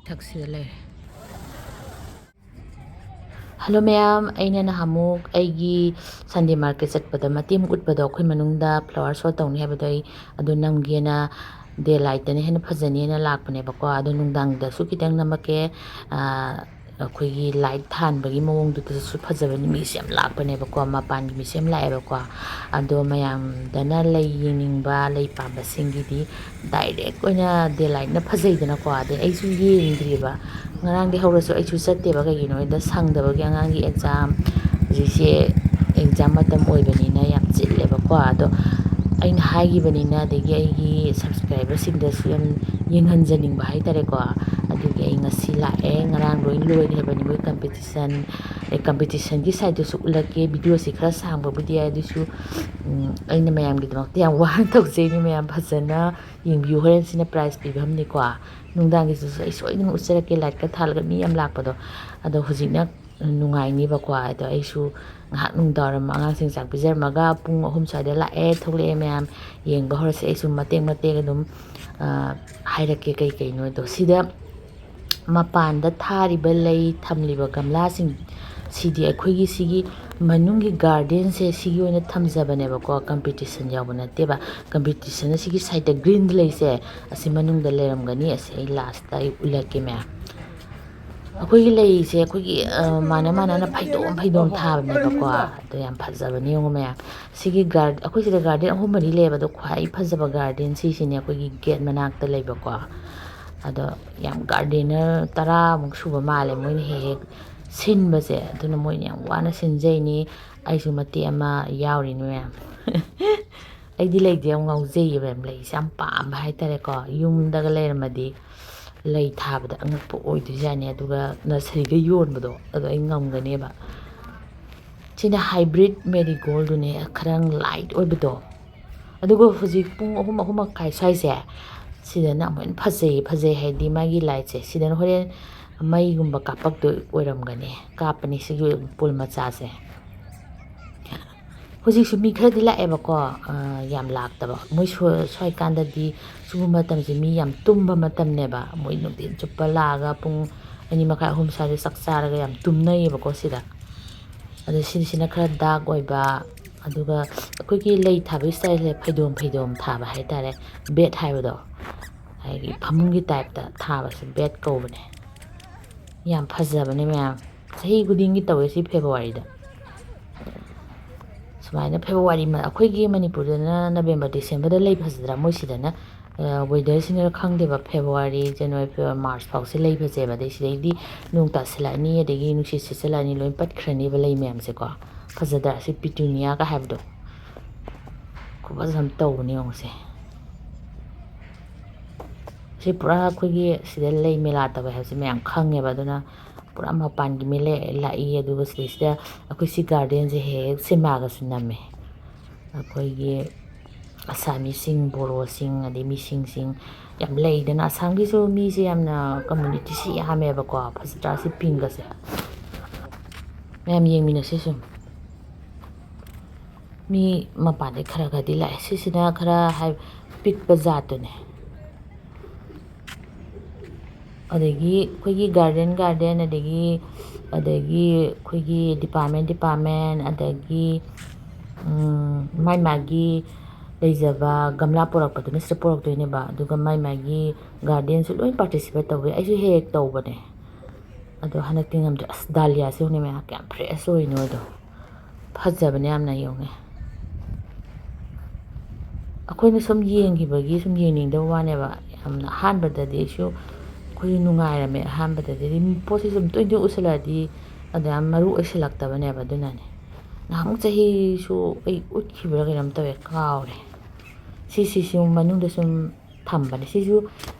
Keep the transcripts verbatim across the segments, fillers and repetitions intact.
ꯊꯛꯁꯤꯗ ꯂꯩꯔꯦ꯫ ꯍꯜꯂꯣ ꯃꯌꯥꯝ, ꯑꯩꯅ ꯅꯍꯥꯟꯃꯨꯛ ꯑꯩꯒꯤ ꯁꯟꯗꯦ ꯃꯥꯔꯀꯦꯠ ꯆꯠꯄꯗ ꯃꯇꯦꯛ ꯑꯃ ꯎꯠꯄꯗꯣ, ꯑꯩꯈꯣꯏ ꯃꯅꯨꯡꯗ ꯐ꯭ꯂꯥꯋꯔ ꯁꯣ ꯇꯧꯅꯤ ꯍꯥꯏꯕꯗꯣ, ꯑꯩ ꯑꯗꯨ ꯅꯝꯒꯦꯅ, ꯗꯦ ꯂꯥꯏꯠꯇꯅ ꯍꯦꯟꯅ ꯐꯖꯅꯤꯅ ꯂꯥꯛꯄꯅꯦꯕꯀꯣ꯫ ꯑꯗꯣ ꯅꯨꯡꯗꯥꯡꯗꯁꯨ ꯈꯤꯇꯪ ꯅꯝꯃꯛꯀꯦ꯫ ꯑꯩꯈꯣꯏꯒꯤ ꯂꯥꯏꯠ ꯊꯥꯟꯕꯒꯤ ꯃꯑꯣꯡꯗꯨꯗꯁꯨ ꯐꯖꯕꯅꯤ, ꯃꯤꯁꯦ ꯌꯥꯝ ꯂꯥꯛꯄꯅꯦꯕꯀꯣ, ꯃꯄꯥꯟꯒꯤ ꯃꯤꯁꯦ ꯌꯥꯝ ꯂꯥꯛꯑꯦꯕꯀꯣ꯫ ꯑꯗꯣ ꯃꯌꯥꯝꯗꯅ ꯂꯩ ꯌꯦꯡꯅꯤꯡꯕ ꯂꯩ ꯄꯥꯝꯕꯁꯤꯡꯒꯤꯗꯤ ꯗꯥꯏꯔꯦꯛ ꯑꯣꯏꯅ ꯗꯦ ꯂꯥꯏꯠꯅ ꯐꯖꯩꯗꯅꯀꯣ꯫ ꯑꯗꯩ ꯑꯩꯁꯨ ꯌꯦꯡꯗ꯭ꯔꯤꯕ, ꯉꯔꯥꯡꯗꯤ ꯍꯧꯔꯁꯨ ꯑꯩꯁꯨ ꯆꯠꯇꯦꯕ, ꯀꯩꯒꯤꯅꯣ ꯍꯥꯏꯗ ꯁꯪꯗꯕꯒꯤ꯫ ꯑꯉꯥꯡꯒꯤ ꯑꯦꯛꯖꯥꯝ ꯍꯧꯖꯤꯛꯁꯦ, ꯑꯦꯛꯖꯥꯝ ꯃꯇꯝ ꯑꯣꯏꯕꯅꯤꯅ ꯌꯥꯝ ꯆꯤꯜꯂꯦꯕꯀꯣ꯫ ꯑꯗꯣ ꯑꯩꯅ ꯍꯥꯏꯈꯤꯕꯅꯤꯅ, ꯑꯗꯒꯤ ꯑꯩꯒꯤ ꯁꯕꯁꯀ꯭ꯔꯥꯏꯕꯔꯁꯤꯡꯗꯁꯨ ꯌꯥꯝ ꯌꯦꯡꯍꯟꯖꯅꯤꯡꯕ ꯍꯥꯏꯇꯥꯔꯦꯀꯣ꯫ ꯑꯗꯨꯒꯤ ꯑꯩ ꯉꯁꯤ ꯂꯥꯛꯑꯦ, ꯉꯔꯥꯡ ꯂꯣꯏ ꯂꯣꯏꯈ꯭ꯔꯕꯅꯤ ꯃꯣꯏ ꯀꯝꯄꯤꯇꯤꯁꯟ꯫ ꯑꯦ, ꯀꯝꯄꯤꯇꯤꯁꯟꯒꯤ ꯁꯥꯏꯠꯇꯁꯨ ꯎꯠꯂꯛꯀꯦ, ꯚꯤꯗꯤꯑꯣꯁꯤ ꯈꯔ ꯁꯥꯡꯕꯕꯨꯗꯤ ꯌꯥꯏ, ꯑꯗꯨꯁꯨ, ꯎꯝ, ꯑꯩꯅ ꯃꯌꯥꯝꯒꯤꯗꯃꯛꯇ ꯌꯥꯝ ꯋꯥꯅ ꯇꯧꯖꯩꯅꯦ꯫ ꯃꯌꯥꯝ ꯐꯖꯅ ꯌꯦꯡꯕꯤꯌꯨ꯫ ꯍꯣꯔꯦꯟ ꯁꯤꯅ ꯄ꯭ꯔꯥꯏꯖ ꯄꯤꯐꯝꯅꯤꯀꯣ꯫ ꯅꯨꯡꯗꯥꯡꯒꯤꯁꯤꯁꯨ ꯑꯩ ꯁꯣꯏꯗꯅ ꯎꯠꯆꯔꯛꯀꯦ, ꯂꯥꯏꯠꯀ ꯊꯥꯜꯂꯒ ꯃꯤ ꯌꯥꯝ ꯂꯥꯛꯄꯗꯣ꯫ ꯑꯗꯣ ꯍꯧꯖꯤꯛꯅ ꯅꯨꯡꯉꯥꯏꯅꯤꯕꯀꯣ꯫ ꯑꯗꯣ ꯑꯩꯁꯨ ꯉꯥꯏꯍꯥꯛ ꯅꯨꯡꯗꯥꯡꯋꯥꯏꯔꯝ ꯑꯉꯥꯡꯁꯤꯡ ꯆꯥꯛ ꯄꯤꯖꯔꯝꯃꯒ ꯄꯨꯡ ꯑꯍꯨꯝ ꯁ꯭ꯋꯥꯏꯗ ꯂꯥꯛꯑꯦ, ꯊꯣꯛꯂꯛꯑꯦ ꯃꯌꯥꯝ꯫ ꯌꯦꯡꯕ ꯍꯧꯔꯁꯦ꯫ ꯑꯩꯁꯨ ꯃꯇꯦꯛ ꯃꯇꯦꯛ ꯑꯗꯨꯝ, ꯑ, ꯍꯥꯏꯔꯛꯀꯦ ꯀꯩ ꯀꯩꯅꯣꯗꯣ꯫ ꯁꯤꯗ ꯃꯄꯥꯟꯗ ꯊꯥꯔꯤꯕ ꯂꯩ ꯊꯝꯂꯤꯕ ꯒꯝꯂꯥꯁꯤꯡ ꯁꯤꯗꯤ ꯑꯩꯈꯣꯏꯒꯤ ꯁꯤꯒꯤ ꯃꯅꯨꯡꯒꯤ ꯒꯥꯔꯗꯦꯟꯁꯦ ꯁꯤꯒꯤ ꯑꯣꯏꯅ ꯊꯝꯖꯕꯅꯦꯕꯀꯣ, ꯀꯝꯄꯤꯇꯤꯁꯟ ꯌꯥꯎꯕ ꯅꯠꯇꯦꯕ꯫ ꯀꯝꯄꯤꯇꯤꯁꯟ ꯑꯁꯤꯒꯤ ꯁꯥꯏꯠꯇ ꯒ꯭ꯔꯤꯟ ꯂꯩꯁꯦ ꯑꯁꯤ ꯃꯅꯨꯡꯗ ꯂꯩꯔꯝꯒꯅꯤ꯫ ꯑꯁꯤ ꯑꯩ ꯂꯥꯁꯇ ꯑꯩ ꯎꯠꯂꯛꯀꯦ ꯃꯌꯥꯝ꯫ ꯑꯩꯈꯣꯏꯒꯤ ꯂꯩꯁꯦ ꯑꯩꯈꯣꯏꯒꯤ, ꯑ, ꯃꯥꯅ ꯃꯥꯅꯅ ꯐꯩꯗꯣꯝ ꯐꯩꯗꯣꯝ ꯊꯥꯕꯅꯦꯕꯀꯣ꯫ ꯑꯗꯣ ꯌꯥꯝ ꯐꯖꯕꯅꯦ ꯌꯦꯡꯉꯣ ꯃꯌꯥꯝ꯫ ꯁꯤꯒꯤ ꯒꯥꯔ-, ꯑꯩꯈꯣꯏ ꯁꯤꯗ ꯒꯥꯔꯗꯦꯟ ꯑꯍꯨꯝ ꯃꯔꯤ ꯂꯩꯌꯦꯕ, ꯑꯗꯣ ꯈ꯭ꯋꯥꯏ ꯐꯖꯕ ꯒꯥꯔꯗꯦꯟ ꯁꯤꯁꯤꯅꯦ ꯑꯩꯈꯣꯏꯒꯤ ꯒꯦꯠ ꯃꯅꯥꯛꯇ ꯂꯩꯕꯀꯣ꯫ ꯑꯗꯣ ꯌꯥꯝ ꯒꯥꯔꯗꯦꯅꯔ ꯇꯔꯥꯃꯨꯛ ꯁꯨꯕ ꯃꯥꯜꯂꯦ ꯃꯣꯏꯅ ꯍꯦꯛ ꯍꯦꯛ ꯁꯤꯟꯕꯁꯦ꯫ ꯑꯗꯨꯅ ꯃꯣꯏꯅ ꯌꯥꯝ ꯋꯥꯅ ꯁꯤꯟꯖꯩꯅꯤ꯫ ꯑꯩꯁꯨ ꯃꯇꯦꯛ ꯑꯃ ꯌꯥꯎꯔꯤꯅꯤ ꯃꯌꯥꯝ꯫ ꯑꯩꯗꯤ ꯂꯩꯗꯤ ꯌꯥꯝ ꯉꯥꯎꯖꯩꯌꯦ ꯃꯌꯥꯝ, ꯂꯩꯁꯦ ꯌꯥꯝ ꯄꯥꯝꯕ ꯍꯥꯏꯇꯥꯔꯦꯀꯣ꯫ ꯌꯨꯝꯗꯒ ꯂꯩꯔꯝꯃꯗꯤ ꯂꯩ ꯊꯥꯕꯗ ꯑꯉꯛꯄ ꯑꯣꯏꯗꯣꯏꯖꯥꯠꯅꯤ꯫ ꯑꯗꯨꯒ ꯅꯔꯁꯔꯤꯒ ꯌꯣꯟꯕꯗꯣ ꯑꯗꯣ ꯑꯩ ꯉꯝꯒꯅꯦꯕ꯫ ꯁꯤꯅ ꯍꯥꯏꯕ꯭ꯔꯤꯠ ꯃꯦꯔꯤꯒꯣꯜꯗꯨꯅꯦ, ꯈꯔ ꯂꯥꯏꯠ ꯑꯣꯏꯕꯗꯣ꯫ ꯑꯗꯨꯒ ꯍꯧꯖꯤꯛ ꯄꯨꯡ ꯑꯍꯨꯝ, ꯑꯍꯨꯝ ꯃꯈꯥꯏ ꯁ꯭ꯋꯥꯏꯁꯦ, ꯁꯤꯗꯅ ꯑꯃꯨꯛ ꯍꯦꯟꯅ ꯐꯖꯩꯌꯦ꯫ ꯐꯖꯩ ꯍꯥꯏꯗꯤ ꯃꯥꯒꯤ ꯂꯥꯏꯠꯁꯦ, ꯁꯤꯗꯅ ꯍꯣꯔꯦꯟ ꯃꯩꯒꯨꯝꯕ ꯀꯥꯞꯄꯛꯇꯣꯏ ꯑꯣꯏꯔꯝꯒꯅꯤ꯫ ꯀꯥꯞꯄꯅꯤ ꯁꯤꯒꯤ ꯄꯨꯜ ꯃꯆꯥꯁꯦ꯫ ꯍꯧꯖꯤꯛꯁꯨ ꯃꯤ ꯈꯔꯗꯤ ꯂꯥꯛꯑꯦꯕꯀꯣ, ꯑ, ꯌꯥꯝ ꯂꯥꯛꯇꯕ꯫ ꯃꯣꯏ ꯁꯣ-, ꯁ꯭ꯋꯥꯏ ꯀꯥꯟꯗꯗꯤ ꯁꯤꯒꯨꯝꯕ ꯃꯇꯝꯁꯦ ꯃꯤ ꯌꯥꯝ ꯇꯨꯝꯕ ꯃꯇꯝꯅꯦꯕ꯫ ꯃꯣꯏ ꯅꯨꯡꯊꯤꯟ ꯆꯨꯞꯄ ꯂꯥꯛꯑꯒ ꯄꯨꯡ ꯑꯅꯤ ꯃꯈꯥꯏ, ꯑꯍꯨꯝ ꯁ꯭ꯋꯥꯏꯗ ꯆꯥꯛ ꯆꯥꯔꯒ ꯌꯥꯝ ꯇꯨꯝꯅꯩꯌꯦꯕꯀꯣ ꯁꯤꯗ꯫ ꯑꯗꯣ ꯁꯤꯁꯤꯅ ꯈꯔ ꯗꯥꯔꯛ ꯑꯣꯏꯕ, ꯑꯗꯨꯒ ꯑꯩꯈꯣꯏꯒꯤ ꯂꯩ ꯊꯥꯕꯒꯤ ꯁ꯭ꯇꯥꯏꯜꯁꯦ ꯐꯩꯗꯣꯝ ꯐꯩꯗꯣꯝ ꯊꯥꯕ ꯍꯥꯏꯇꯥꯔꯦ, ꯕꯦꯗ ꯍꯥꯏꯕꯗꯣ, ꯍꯥꯏꯗꯤ ꯐꯃꯨꯡꯒꯤ ꯇꯥꯏꯞꯇ ꯊꯥꯕꯁꯦ ꯕꯦꯗ ꯀꯧꯕꯅꯦ꯫ ꯌꯥꯝ ꯐꯖꯕꯅꯦ ꯃꯌꯥꯝ, ꯆꯍꯤ ꯈꯨꯗꯤꯡꯒꯤ ꯇꯧꯋꯦ ꯁꯤ ꯐꯦꯕꯋꯥꯔꯤꯗ꯫ ꯁꯨꯃꯥꯏꯅ ꯐꯦꯕꯋꯥꯔꯤ ꯃ-, ꯑꯩꯈꯣꯏꯒꯤ ꯃꯅꯤꯄꯨꯔꯗꯅ ꯅꯕꯦꯝꯕꯔ ꯗꯤꯁꯦꯝꯕꯔꯗ ꯂꯩ ꯐꯖꯗ꯭ꯔꯥ? ꯃꯣꯏ ꯁꯤꯗꯅ, ꯑ, ꯋꯦꯗꯔꯁꯤꯅꯔ ꯈꯪꯗꯦꯕ, ꯐꯦꯕꯋꯥꯔꯤ, ꯖꯅꯋꯥꯔꯤ, ꯐꯦꯕꯋꯥꯔꯤ, ꯃꯥꯔꯆ ꯐꯥꯎꯁꯦ ꯂꯩ ꯐꯖꯩꯑꯕ꯫ ꯑꯗꯩ ꯁꯤꯗꯩꯗꯤ ꯅꯣꯡ ꯇꯥꯁꯤꯜꯂꯛꯑꯅꯤ, ꯑꯗꯒꯤ ꯅꯨꯡꯁꯤꯠ ꯁꯤꯠꯆꯜꯂꯛꯑꯅꯤ, ꯂꯣꯏ ꯄꯠꯈ꯭ꯔꯅꯦꯕ ꯂꯩ ꯃꯌꯥꯝꯁꯦꯀꯣ꯫ ꯐꯖꯗ꯭ꯔꯥ? ꯁꯤ ꯄꯤꯇꯨꯅꯤꯌꯥꯒ ꯍꯥꯏꯕꯗꯣ ꯈꯨꯐꯖ ꯑꯃ ꯇꯧꯕꯅꯦ, ꯌꯦꯡꯉꯨꯁꯦ꯫ ꯁꯤ ꯄꯨꯔꯥ ꯑꯩꯈꯣꯏꯒꯤ ꯁꯤꯗ ꯂꯩ ꯃꯦꯂꯥ ꯇꯧꯋꯦ ꯍꯥꯏꯕꯁꯦ ꯃꯌꯥꯝ ꯈꯪꯉꯦꯕ꯫ ꯑꯗꯨꯅ ꯄꯨꯔꯥ ꯃꯄꯥꯟꯒꯤ ꯃꯤ ꯂꯩ-, ꯂꯥꯛꯏ꯫ ꯑꯗꯨꯒ ꯁꯤꯗꯩꯁꯤꯗ ꯑꯩꯈꯣꯏ ꯁꯤ ꯒꯥꯔꯗꯦꯟꯁꯦ ꯍꯦꯛ ꯍꯦꯛ ꯁꯤꯅꯦꯃꯥꯒꯁꯨ ꯅꯝꯃꯦ꯫ ꯑꯩꯈꯣꯏꯒꯤ ꯑꯁꯥꯃꯤꯁꯁꯤꯡ, ꯕꯣꯔꯣꯁꯤꯡ, ꯑꯗꯩ ꯃꯤꯁꯤꯡꯁꯤꯡ ꯌꯥꯝ ꯂꯩꯗꯅ꯫ ꯑꯁꯥꯝꯒꯤꯁꯨ ꯃꯤꯁꯦ ꯌꯥꯝꯅ, ꯀꯝꯃ꯭ꯌꯨꯅꯤꯇꯤꯁꯦ ꯌꯥꯝꯃꯦꯕꯀꯣ꯫ ꯐꯖꯗ꯭ꯔꯥ ꯁꯤ ꯄꯤꯡꯒꯁꯦ? ꯃꯌꯥꯝ ꯌꯦꯡꯃꯤꯟꯅꯁꯤ ꯁꯨꯝ꯫ ꯃꯤ ꯃꯄꯥꯟꯗꯩ ꯈꯔ ꯈꯔꯗꯤ ꯂꯥꯛꯑꯦ꯫ ꯁꯤꯁꯤꯅ ꯈꯔ ꯍꯥꯏ-, ꯄꯤꯛꯄ ꯖꯥꯠꯇꯨꯅꯦ꯫ ꯑꯗꯒꯤ ꯑꯩꯈꯣꯏꯒꯤ ꯒꯥꯔꯗꯦꯟ, ꯒꯥꯔꯗꯦꯟ, ꯑꯗꯒꯤ, ꯑꯗꯒꯤ ꯑꯩꯈꯣꯏꯒꯤ ꯗꯤꯄꯥꯔꯠꯃꯦꯟ, ꯗꯤꯄꯥꯔꯠꯃꯦꯟ, ꯑꯗꯒꯤ, ꯎꯝ, ꯃꯥꯏ ꯃꯥꯒꯤ ꯂꯩꯖꯕ ꯒꯝꯂꯥ ꯄꯨꯔꯛꯄꯗꯨꯅ ꯁꯤꯗ ꯄꯨꯔꯛꯇꯣꯏꯅꯦꯕ꯫ ꯑꯗꯨꯒ ꯃꯥꯏ ꯃꯥꯒꯤ ꯒꯥꯔꯗꯦꯟꯁꯨ ꯂꯣꯏ ꯄꯥꯔꯇꯤꯁꯤꯄꯦꯠ ꯇꯧꯋꯦ꯫ ꯑꯩꯁꯨ ꯍꯦꯛ ꯍꯦꯛ ꯇꯧꯕꯅꯦ꯫ ꯑꯗꯣ ꯍꯟꯗꯛꯇꯤ ꯉꯝꯗ꯭ꯔꯦ꯫ ꯑꯁ, ꯗꯥꯂꯤꯌꯥꯁꯦ ꯌꯦꯡꯉꯨꯅꯦ ꯃꯌꯥꯝ, ꯀꯌꯥꯝ ꯐ꯭ꯔꯦꯁ ꯑꯣꯏꯅꯣ ꯑꯗꯣ꯫ ꯐꯖꯕꯅꯦ ꯌꯥꯝꯅ, ꯌꯦꯡꯉꯨꯅꯦ꯫ ꯑꯩꯈꯣꯏꯅ ꯁꯨꯝ ꯌꯦꯡꯈꯤꯕꯒꯤ ꯁꯨꯝ ꯌꯦꯡꯅꯤꯡꯗꯕ ꯋꯥꯅꯦꯕ꯫ ꯌꯥꯝꯅ ꯑꯍꯥꯟꯕꯗꯗꯤ ꯑꯩꯁꯨ, ꯑꯩꯈꯣꯏꯁꯨ ꯅꯨꯡꯉꯥꯏꯔꯝꯃꯦ ꯑꯍꯥꯟꯕꯗꯗꯤ꯫ ꯑꯗꯩ ꯄꯣꯠꯁꯦ ꯁꯨꯝ ꯇꯣꯏ ꯇꯣꯏ ꯎꯁꯜꯂꯛꯑꯗꯤ ꯑꯗꯣ ꯌꯥꯝ ꯃꯔꯨ ꯑꯣꯏꯁꯜꯂꯛꯇꯕꯅꯦꯕ꯫ ꯑꯗꯨꯅꯅꯦ꯫ ꯅꯍꯥꯟꯃꯨꯛ ꯆꯍꯤꯁꯨ ꯑꯩ ꯎꯠꯈꯤꯕ꯭ꯔꯥ ꯀꯩꯅꯣꯝ ꯇꯧꯋꯦ, ꯀꯥꯎꯔꯦ꯫ ꯁꯤꯁꯤꯁꯨ ꯃꯅꯨꯡꯗ ꯁꯨꯝ ꯊꯝꯕꯅꯦ꯫ ꯁꯤꯁꯨ,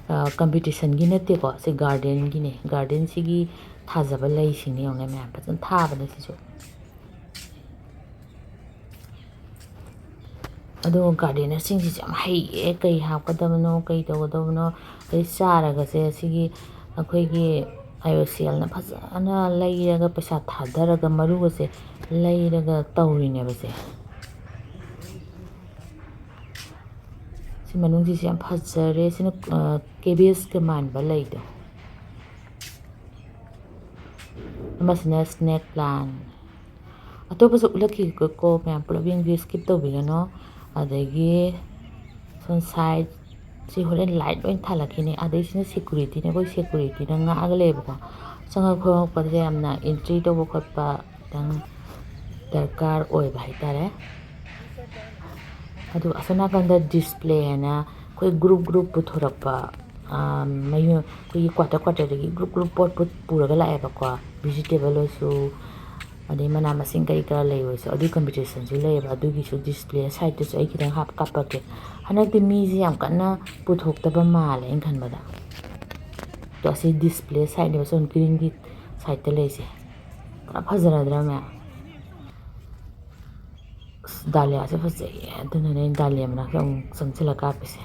ꯑ, ꯀꯝꯄꯤꯇꯤꯁꯟꯒꯤ ꯅꯠꯇꯦꯀꯣ, ꯁꯤ ꯒꯥꯔꯗꯦꯟꯒꯤꯅꯦ꯫ ꯒꯥꯔꯗꯦꯟꯁꯤꯒꯤ ꯊꯥꯖꯕ ꯂꯩꯁꯤꯡꯅꯦ ꯌꯦꯡꯉꯨꯅꯦ ꯃꯌꯥꯝ, ꯐꯖꯅ ꯊꯥꯕꯅꯦ ꯁꯤꯁꯨ꯫ ꯑꯗꯣ ꯒꯥꯔꯗꯦꯅꯔꯁꯤꯡꯁꯤꯁꯨ ꯌꯥꯝ ꯍꯩꯌꯦ, ꯀꯩ ꯍꯥꯞꯀꯗꯕꯅꯣ, ꯀꯩ ꯇꯧꯒꯗꯕꯅꯣ, ꯑꯗꯩ ꯆꯥꯔꯒꯁꯦ ꯁꯤꯒꯤ ꯑꯩꯈꯣꯏꯒꯤ ꯑꯥꯏ ꯑꯣ ꯁꯤ ꯑꯦꯜꯅ ꯐꯖꯅ ꯂꯩꯔꯒ, ꯄꯩꯁꯥ ꯊꯥꯗꯔꯒ, ꯃꯔꯨꯒꯁꯦ ꯂꯩꯔꯒ ꯇꯧꯔꯤꯅꯦꯕꯁꯦ꯫ ꯁꯤ ꯃꯅꯨꯡꯁꯤꯁꯨ ꯌꯥꯝ ꯐꯖꯔꯦ꯫ ꯁꯤꯅ ꯀꯦꯕꯦꯖꯀ ꯃꯥꯟꯕ ꯂꯩꯗꯣ꯫ ꯑꯃꯁꯤꯅ ꯁ꯭ꯅꯦꯛ ꯄ꯭ꯂꯥꯟ꯫ ꯑꯇꯣꯞꯄꯁꯨ ꯎꯠꯂꯛꯈꯤꯒꯦꯀꯣ ꯃꯌꯥꯝ, ꯄꯨꯂꯞ ꯌꯦꯡꯕꯤꯌꯨ, ꯁ꯭ꯀꯤꯞ ꯇꯧꯕꯤꯒꯅꯣ꯫ ꯑꯗꯒꯤ ꯁꯣꯝ ꯁꯥꯏꯠ ꯁꯤ ꯍꯣꯔꯦꯟ ꯂꯥꯏꯠ ꯂꯣꯏ ꯊꯥꯜꯂꯛꯈꯤꯅꯤ꯫ ꯑꯗꯩ ꯁꯤꯅ ꯁꯦꯀꯨꯔꯤꯇꯤꯅꯦ, ꯑꯩꯈꯣꯏ ꯁꯦꯀꯨꯔꯤꯇꯤꯅ ꯉꯥꯛꯑꯒ ꯂꯩꯌꯦꯕꯀꯣ꯫ ꯆꯪꯉꯛ ꯈꯣꯠꯂꯛꯄꯁꯦ ꯌꯥꯝꯅ ꯑꯦꯟꯇ꯭ꯔꯤ ꯇꯧꯕ ꯈꯣꯠꯄ ꯈꯤꯇꯪ ꯗꯔꯀꯥꯔ ꯑꯣꯏꯕ ꯍꯥꯏꯇꯥꯔꯦ꯫ ꯑꯗꯨꯒ ꯑꯁꯣꯝ ꯅꯥꯀꯟꯗ ꯗꯤꯁꯄ꯭ꯂꯦꯅ ꯑꯩꯈꯣꯏ ꯒ꯭ꯔꯨꯞ ꯒ꯭ꯔꯨꯞ ꯄꯨꯊꯣꯔꯛꯄ, ꯑꯥ, ꯃꯌꯨꯝ, ꯑꯩꯈꯣꯏꯒꯤ ꯀ꯭ꯋꯥꯇꯔ ꯀ꯭ꯋꯥꯇꯔꯗꯒꯤ ꯒ꯭ꯔꯨꯞ ꯒ꯭ꯔꯨꯞ ꯄꯣꯠ ꯄꯨ-, ꯄꯨꯔꯒ ꯂꯥꯛꯑꯦꯕꯀꯣ꯫ ꯚꯤꯖꯤꯇꯦꯕꯜ ꯑꯣꯏꯔꯁꯨ, ꯑꯗꯩ ꯃꯅꯥ ꯃꯁꯤꯡ ꯀꯔꯤ ꯀꯔꯥ ꯂꯩꯕꯁꯨ ꯑꯗꯨꯒꯤ ꯀꯝꯄꯤꯇꯤꯁꯟꯁꯨ ꯂꯩꯌꯦꯕ꯫ ꯑꯗꯨꯒꯤꯁꯨ ꯗꯤꯁꯄ꯭ꯂꯦ ꯁꯥꯏꯠꯇꯁꯨ ꯑꯩ ꯈꯤꯇꯪ ꯍꯥꯞ ꯀꯥꯞꯄꯛꯀꯦ꯫ ꯍꯟꯗꯛꯇꯤ ꯃꯤꯁꯦ ꯌꯥꯝ ꯀꯟꯅ ꯄꯨꯊꯣꯛꯇꯕ ꯃꯥꯜꯂꯦ ꯑꯩꯅ ꯈꯟꯕꯗ꯫ ꯑꯗꯣ ꯑꯁꯤ ꯗꯤꯁꯄ꯭ꯂꯦ ꯁꯥꯏꯠꯅꯦꯕ, ꯁꯣꯝ ꯒ꯭ꯔꯤꯟꯒꯤ ꯁꯥꯏꯠꯇ ꯂꯩꯁꯦ꯫ ꯄꯨꯔꯥ ꯐꯖꯔꯗ꯭ꯔꯥ ꯃꯌꯥꯝ? ꯑꯁ, ꯗꯥꯂꯤꯌꯥꯁꯦ ꯐꯖꯩꯌꯦ, ꯑꯗꯨꯅꯅꯦ ꯑꯩꯅ ꯗꯥꯂꯤꯌꯥ ꯃꯅꯥꯛꯇ ꯑꯃꯨꯛ ꯆꯪꯁꯤꯜꯂ ꯀꯥꯞꯄꯤꯁꯦ꯫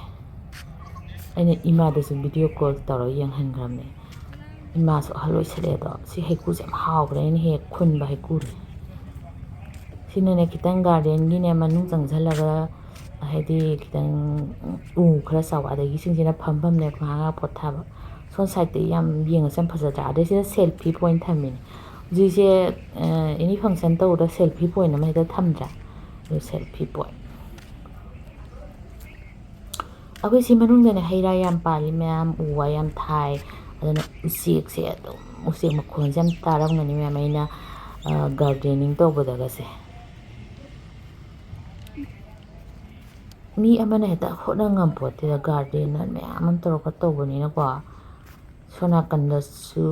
ꯑꯩꯅ ꯏꯃꯥꯗꯁꯨ ꯚꯤꯗꯤꯑꯣ ꯀꯣꯜ ꯇꯧꯔꯒ ꯌꯦꯡꯍꯟꯈ꯭ꯔꯕꯅꯦ꯫ ꯏꯃꯥꯁꯨ ꯑꯍꯜ ꯑꯣꯏꯁꯜꯂꯛꯑꯦ ꯑꯗꯣ꯫ ꯁꯤ ꯍꯩꯀꯨꯁꯦ ꯌꯥꯝ ꯍꯥꯎꯈ꯭ꯔꯦ, ꯑꯩꯅ ꯍꯦꯛ ꯈꯨꯟꯕ ꯍꯩꯀꯨꯅꯦ꯫ ꯁꯤꯅꯅꯦ ꯈꯤꯇꯪ ꯒꯥꯔꯗꯦꯟꯒꯤꯅꯦ ꯃꯅꯨꯡ ꯆꯪꯁꯤꯜꯂꯒ, ꯍꯥꯏꯗꯤ ꯈꯤꯇꯪ ꯎ ꯈꯔ ꯆꯥꯎꯕ, ꯑꯗꯒꯤ ꯁꯤꯡꯁꯤꯅ ꯐꯝꯐꯝꯅꯦ, ꯉꯥꯏꯍꯥꯛ ꯉꯥꯏꯍꯥꯛ ꯄꯣꯊꯥꯕ꯫ ꯁꯣꯝ ꯁꯥꯏꯠꯇ ꯌꯥꯝ ꯌꯦꯡꯉꯁꯨ ꯌꯥꯝ ꯐꯖꯗ꯭ꯔꯥ? ꯑꯗꯩ ꯁꯤꯗ ꯁꯦꯜꯐꯤ ꯄꯣꯏꯟ ꯊꯝꯃꯤꯅꯦ꯫ ꯍꯧꯖꯤꯛꯁꯦ, ꯑꯦꯅꯤ ꯐꯪꯁꯟ ꯇꯧꯕꯗ ꯁꯦꯜꯐꯤ ꯄꯣꯏꯟ ꯑꯃ ꯍꯦꯛꯇ ꯊꯝꯗ꯭ꯔꯥ? ꯑꯗꯨ ꯁꯦꯜꯐꯤ ꯄꯣꯏꯟ꯫ ꯑꯩꯈꯣꯏ ꯁꯤ ꯃꯅꯨꯡꯗꯅꯦ ꯍꯩ ꯔꯥ ꯌꯥꯝ ꯄꯥꯜꯂꯤ ꯃꯌꯥꯝ, ꯎ ꯋꯥ ꯌꯥꯝ ꯊꯥꯏ꯫ ꯑꯗꯨꯅ ꯎꯆꯦꯛꯁꯦ ꯑꯗꯨꯝ, ꯎꯆꯦꯛ ꯃꯈꯣꯟꯁꯦ ꯌꯥꯝ ꯇꯥꯔꯝꯒꯅꯤ ꯃꯌꯥꯝ, ꯑꯩꯅ, ꯑ, ꯒꯥꯔꯗꯦꯅꯤꯡ ꯇꯧꯕꯗꯒꯁꯦ꯫ ꯃꯤ ꯑꯃꯅ ꯍꯦꯛꯇ ꯍꯣꯠꯅ ꯉꯝꯄꯣꯠꯇꯦꯗ, ꯒꯥꯔꯗꯦꯟꯅ ꯃꯌꯥꯝ ꯑꯃ ꯇꯧꯔꯒ ꯇꯧꯕꯅꯤꯅꯀꯣ꯫ ꯁꯣꯝ ꯅꯥꯀꯟꯗꯁꯨ